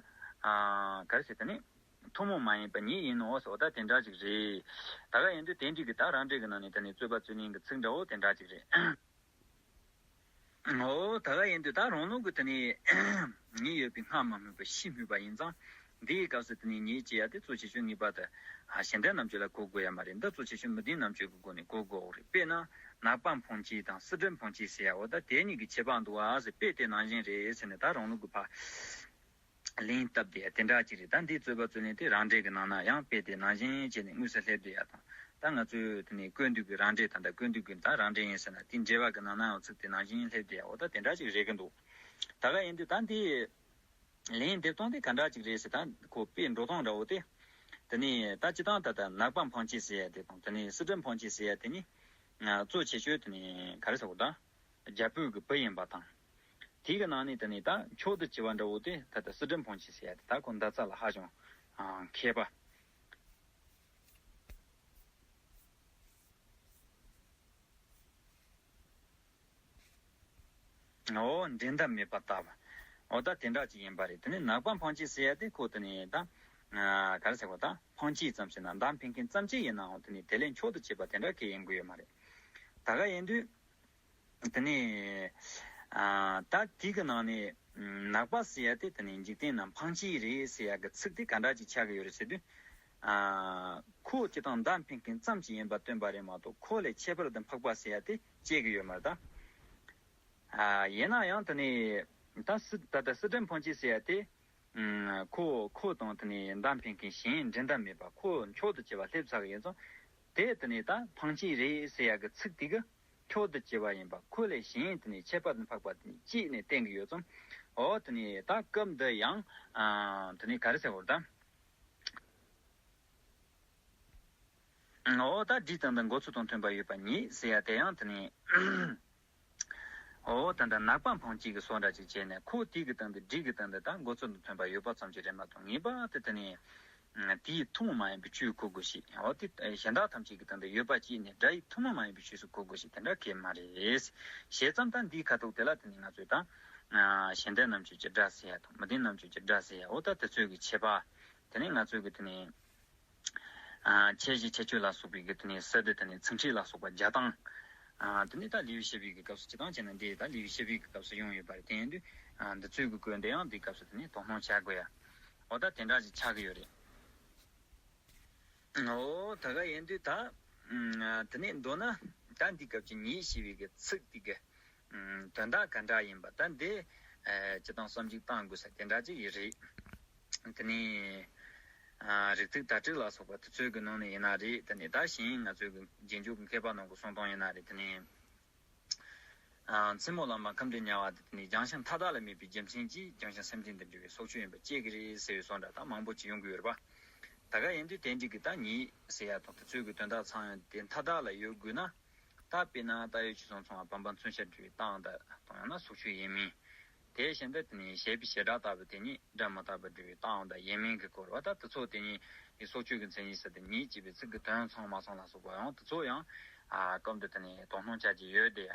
ཨ་ག་རེ་ཟེར། དེ་ནས། ཐུན་མོང་མ་ཡིན་པ་ཉིད་ཡིན་ནོ་ཟེར་བ་ད་དེ་འདྲ་ཅིག་རེད། ད་ག་ཡིན་དུས་དེ་འདྲ་གི་ད་རང་འགྲེལ་གྱི་ནང་ནས་དེ་ནས་རྩོད་པ་རྩོད་ལེན་གྱི་ཚིག་འདྲ་བོ་དེ་འདྲ་ཅིག་རེད། འོ་ད་ག་ཡིན་དུས་ད་རང་ལུགས་ཀྱི་དེ་ནས་ཉིད་ཡོད་པའི་སྔ་མ་སྨོས་པ་ཕྱིས་སྨོས་པ་ཡིན་ཙང་། འདིའི་སྐབས་སུ་དེ་ནས་ཉིད་ཅེས་ཡ་དེ་གཙོ་ཆེ་ཤོས་ངེས་པར་དུ་ཨ་གཞན་ལྡན་རྣམ་གཅོད་ལ་གོ་དགོས་ཡ་མ་རེད། འདི་གཙོ་ཆེ་ཤོས་མི་ལྡན་རྣམ་གཅོད་ཀྱི་སྒོ་ནས་གོ་དགོས་རེད། དཔེར་ན་ནག་པ་འཕངས་བྱེད་དང་སི་ཏུ་འཕངས་བྱེད་ཟེར་ཡ་འོ་ད་དེ་གཉིས་ཀྱི་ཁྱད་པར་འདུག་ཨ་ཟེར། དཔེ་དེ་ནང་བཞིན་རེད་ཟེར་ནས་ད་རང་ལུགས་ཀྱི་ཕ། ལན་བཏབ་བསྡད་ཡ་དེ་འདྲ་ཅིག་རེད། ད་འདིའི་རྩོད་པ་རྩོད་ལེན་དེ་རང་འགྲེལ་གྱི་ནང་ན་ཡང་དཔེ་དེ་ནང་བཞིན་བྱས་ནས་དངོས་སུ་སླེབས་བསྡད་ཡ་དང་། ད་ང་ཚོས་དེ་ནས་ཀུན་བཏུས་ཀྱི་རང་འགྲེལ་དང་། ད་ཀུན་བཏུས་ཀྱི་ད་རང་འགྲེལ་ཡིན་ཟེར་ན་དེའི་འགྲེལ་པ་གྱི་ནང་ན་ཡང་ཚིག་དེ་ནང་བཞིན་སླེབས་བསྡད་ཡ་འོ་ད་དེ་འདྲ་ཅིག་རེད་ཀྱི་འདུག་ད་ག་ཡིན་དུས་ད་འདི་ལན་འདེབས་སྟངས་དེ་ག་འདྲ་ཅིག་རེད་ཟེར། ད་ཁོ་དཔེ་འགྲོ་སྟངས་འདྲ་བོ་དེ། དེ་ནས་ད་སྤྱིར་བཏང་ད་ལྟ་ནག་པ་འཕངས་བྱེད་ཟེར་ཡ་དེ་དང་དེ་ནས་སི་ཏུ་འཕངས་བྱེད་ཟེར་ཡ་དེ་ནི་གཙོ་ཆེ་ཤོས་དེ་ནི་ག་རེ་ཟེར་དགོས་ད། རྒྱ་བོད་ཀྱི་བུ་ཡིན་པ་དང་། དེའི་གི་ནང་ནས་དེ་ནས་ད་མཆོག་ཏུ་གྱུར་པ་འདྲ་བོ་དེ་ད་ལྟ་སི་ཏུ་འཕངས་བྱེད་ཟེར་ཡ་དེ་ད་ཁོ་འདི་ཚོ་ལ་ཧ་ཅང་མཁས་པ། འོ་འགྲན་ཟླ་མེད་པ་ལྟ་བུ། འོ་ད་དེ་འདྲ་ཅིག་ཡིན་པ་རེད། དེ་ནས་ནག་པ་འཕངས་བྱེད་ཟེར་ཡ་དེ་ཁོ་དེ་ནས་ད་ག་རེ་ཟེར་བ་ད་འཕངས་བྱེད་ཙམ་ཞིག་ན་མདའ་འཕེན་མཁན་ཙམ་ཅིག་ཡིན་ནའང་དེ་ནས་དེ་ལས་མཆོག་ཏུ་གྱུར་པ་དེ་འདྲ་གང་ཡང་ཡིན་དགོས་ཡོད་མ་རེད། ད་ག་ཡིན་དུས། དེ་ནས་ཨ་ད་དེ་གི་ནང་ནས་ནག་པ་ཟེར་ཡ་དེ་དེ་ནས་འཇིག་རྟེན་ན་འཕངས་བྱེད་རེད་ཟེར་ཡ་གི་ཚིག་དེ་ག་འདྲ་ཅིག་ཆགས་ཀྱི་ཡོད་རེད་ཟེར་དུས། ཨ་ཁོ་སྤྱིར་བཏང་མདའ་འཕེན་མཁན་ཙམ་ཅིག་ཡིན་པ་སྟོན་པ་རེད་མ་གཏོགས་ཁོ་ལས་ཁྱད་པར་དུ་འཕགས་པ་ཟེར་ཡ་དེ་སྐྱེ་གི་ཡོད་མ་རེད་ད། ཨ་ཡིན་ན་ཡང་དེ་ནས་ད་སི་ད་ལྟ་སི་ཏུ་འཕངས་བྱེད་ཟེར་ཡ་དེ། ཨུམ། ཁོ་ཁོ་དང་དེ་ནས་མདའ་འཕེན་མཁན་གཞན་འགྲན་ཟླ་མེད་པ་ཁོ་མཆོག་ཏུ་གྱུར་པ་སླེབས་ཚར་གི་ཡིན་ཙང་། དེ་དེ་ནས་ད་འཕངས་བྱེད་རེད་ཟེར་ཡ་གི་ཚིག་དེ་གི་མཆོག་ཏུ་གྱུར་པ་ཡིན་པ་ཁོ་ལས་གཞན་དེ་ནས་ཁྱད་པར་དུ་འཕགས་པ་དེ་ནས་གཅིག་ནས་བསྟན་གི་ཡོད་ཙང་། འོ་དེ་ནས་ད་སྐབས་འདི་ཡང་ཨ་དེ་ནས་ག་རེ་ཟེར་བ་རེད་ད། འོ་ད་སྒྲའི་སྟེང་དུ་འགོ་ཚུལ་དང་མཐུན་པ་ཡོད་པ་ཉིད་ཟེར་ཡ་དེ་ཡང་དེ་ནས། འོ་ད་ལྟ་ནག་པ་འཕངས་བྱེད་ཀྱི་བཟོ་འདྲ་ཅིག་བྱས་ནས་ཁོ་དེ་གི་སྟེང་དུ་སྒྲའི་གི་སྟེང་དུ་ད་འགོ་ཚུལ་དང་མཐུན་པ་ཡོད་པ་ཙམ་ཅིག་རེད་མ་གཏོགས་ངེས་པར་དུ་དེ་ནས་དེའི་ཐུན་མོང་མ་ཡིན་པའི་ཆོས་གོ་དགོས་ཤིག་འོ་དེ་གཞན་དག་ཐམས་ཅད་ཀྱི་སྟེང་དུ་ཡོད་པ་ཅིག་ནས་སྒྲ་ཡི་ཐུན་མོང་མ་ཡིན་པའི་ཆོས་སུ་གོ་དགོས་ཤིག་དེ་འདྲ་གང་ཡང་མ་རེད། ཞེས་ཙམ་ད་འདིའི་ཁ་ཐུག་དེ་ལ་དེ་ནས་ང་ཚོས་ད་གཞན་ལྡན་རྣམ་གཅོད་ཀྱི་སྒྲ་ཟེར་ཡ་དང་མི་ལྡན་རྣམ་གཅོད་ཀྱི་སྒྲ་ཟེར་ཡ་འོ་ད་དེ་ཚོའི་གི་ཁྱད་པར། དེ་ནས་ང་ཚོས་གི་དེ་ནས། ཨ་ཁྱད་གཞི་ཁྱད་ཆོས་ལ་སོགས་པའི་གི་དེ་ནས་སི་ཏུ་དེ་ནས་ཚིག་ཕྲད་ལ་སོགས་པ་རྒྱག་སྟངས། ཨ་དེ་ནས་ད་ལེའུ་བཤད་པའི་གི་སྐབས་སུ་སྤྱིར་བཏང་བྱས་ན་འདི་ད་ལེའུ་བཤད་པའི་གི་སྐབས་སུ་ཡོང་ཡོད་པ་རེད། དེ་ཡིན་དུས་ཨ་འདི་ཚོའི་གི་སྐོར་འདི་ཡང་འདིའི་སྐབས་སུ་དེ་ནས་དོ་སྣང་བྱ་དགོས་ཡ། འོ་ད་དེ་འདྲ་ཞིག་ཆགས་ཀྱི་ཡོད་རེད། འོ་ད་ག་ཡིན་དུས་ད་ཨ་དེ་ནས་མདོར་ན་ད་འདིའི་སྐབས་ཀྱི་ཉིད་ཞེས་པའི་གི་ཚིག་འདི་གི་དོན་དག་ག་འདྲ་ཡིན་པ་ད་འདི་ཨ་སྤྱིར་བཏང་བསམ་གཞིག་བཏང་དགོས་ས་དེ་འདྲ་ཅིག་ཡིན་རེད། དེ་ནས་ཨ་རིགས་ཚིག་དག་སྒྲིག་ལ་སོགས་པ་དེ་ཚོའི་གི་ནང་ནས་ཡིན་ན་རེད། དེ་ནས་ད་གཞན་ང་ཚོའི་གི་རྗེས་འཇུག་གི་མཁས་པ་རྣམས་ཀྱི་གསུང་སྟངས་ཡིན་ན་རེད། དེ་ནས་ཨ་མཚན་མོ་བླ་མ་ཁམས་འདྲེ་དམྱལ་བ་དེ་དེ་ནས་སྦྱང་ཞིང་མཐའ་དག་ལ་དམིགས་པའི་རྒྱུ་མཚན་གྱིས་སྦྱང་ཞིང་སེམས་ཅན་དུ་འབྲེལ་བའི་སྲོག་གཅོད་ཡིན་པ་གཅིག་གི་རེད་ཟེར་བའི་བཟོ་འདྲ་ད་མང་པོ་ཅིག་ཡོང་གི་ཡོད་རེད་པ། ད་ག་ཡིན་དུས་དེ་འདྲ་གི་ད་ཉིད་ཟེར་ཡ་དང་དེ་ཚོའི་གི་དོན་དག་ཚང་ཡང་དེ་མཐའ་དག་ལ་ཡོད་དགོས་ན། ད་དཔེར་ན་ད་ཡོད་ཅི་སོང་ཚང་བ་བམ་པ་མཚོན་ཆ་འདྲ་བའི་རྟགས་དང་ཡང་ན་སྲོག་གཅོད་ཡིན་མིན། དེ་བཞིན་དུ་དེ་ནས་བྱས་པའི་བྱེ་བྲག་ལྟ་བུ་དེ་ཉིད་སྒྲ་མི་རྟག་པ་འདྲ་བའི་རྟགས་དང་ཡིན་མིན་གྱི་སྐོར་བ་ད་དེ་ཚོ་དེ་ཉིད་ཀྱི་སྲོག་གཅོད་ཀྱི་མཚན་ཉིད་ཟེར་དེ་ཉིད་ཅེས་པའི་ཚིག་གི་དོན་ཚང་མ་ཚང་ལ་སོགས་པ་ཡང་དེ་ཚོ་ཡང་ཨ་སྐབས་འདི་དེ་ནས་དོ་སྣང་བྱ་རྒྱུ་ཡོད་དེ།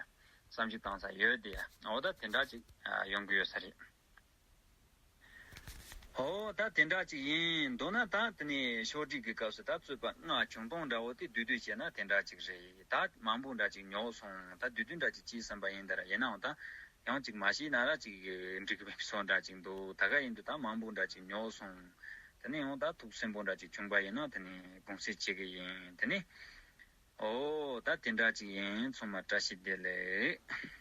བསམ་གཞིག་བཏང་ས་ཡོད་དེ། འོ་ད་དེ་འདྲ་ཅིག་ཨ་ཡོང་གི་ཡོད་ས་རེད། ཨོ་ད་དེ་འདྲ་ཅིག་ཡིན་མདོར་ན་ད་དེ་ནས་ཕྱོགས་སྒྲིག་གི་སྐབས་སུ་ད་རྩོད་པ་ལྔ་བྱུང་སྟངས་འདྲ་བོ་དེ་བསྡུས་བསྡུས་བྱས་ན་དེ་འདྲ་ཅིག་རེད། ད་མང་པོ་འདྲ་ཅིག་ཉོག་སོང་། ད་བསྡུས་བསྡུས་འདྲ་ཅིག་བྱས་ཟིན་པ་ཡིན་ད་ར། ཡིན་ནའང་ད་ཡང་ཅིག་མ་ཤེས་ན་ར་ཅིག་འགྲིག་གི་མེད་བཟོ་འདྲ་ཅིག་འདུག་ད་ག་ཡིན་དུས་ད་མང་པོ་འདྲ་ཅིག་ཉོག་སོང་། དེ་ནས་ཡང་ད་ཐུགས་སེམས་པོ་འདྲ་ཅིག་བྱུང་པ་ཡིན་ན་དེ་ནས་དགོངས་སེལ་བྱེད་གི་ཡིན། དེ་ནས་ཨོ་ད་དེ་འདྲ་ཅིག་ཡིན། ཚང་མ་བཀྲ་ཤིས་བདེ་ལེགས།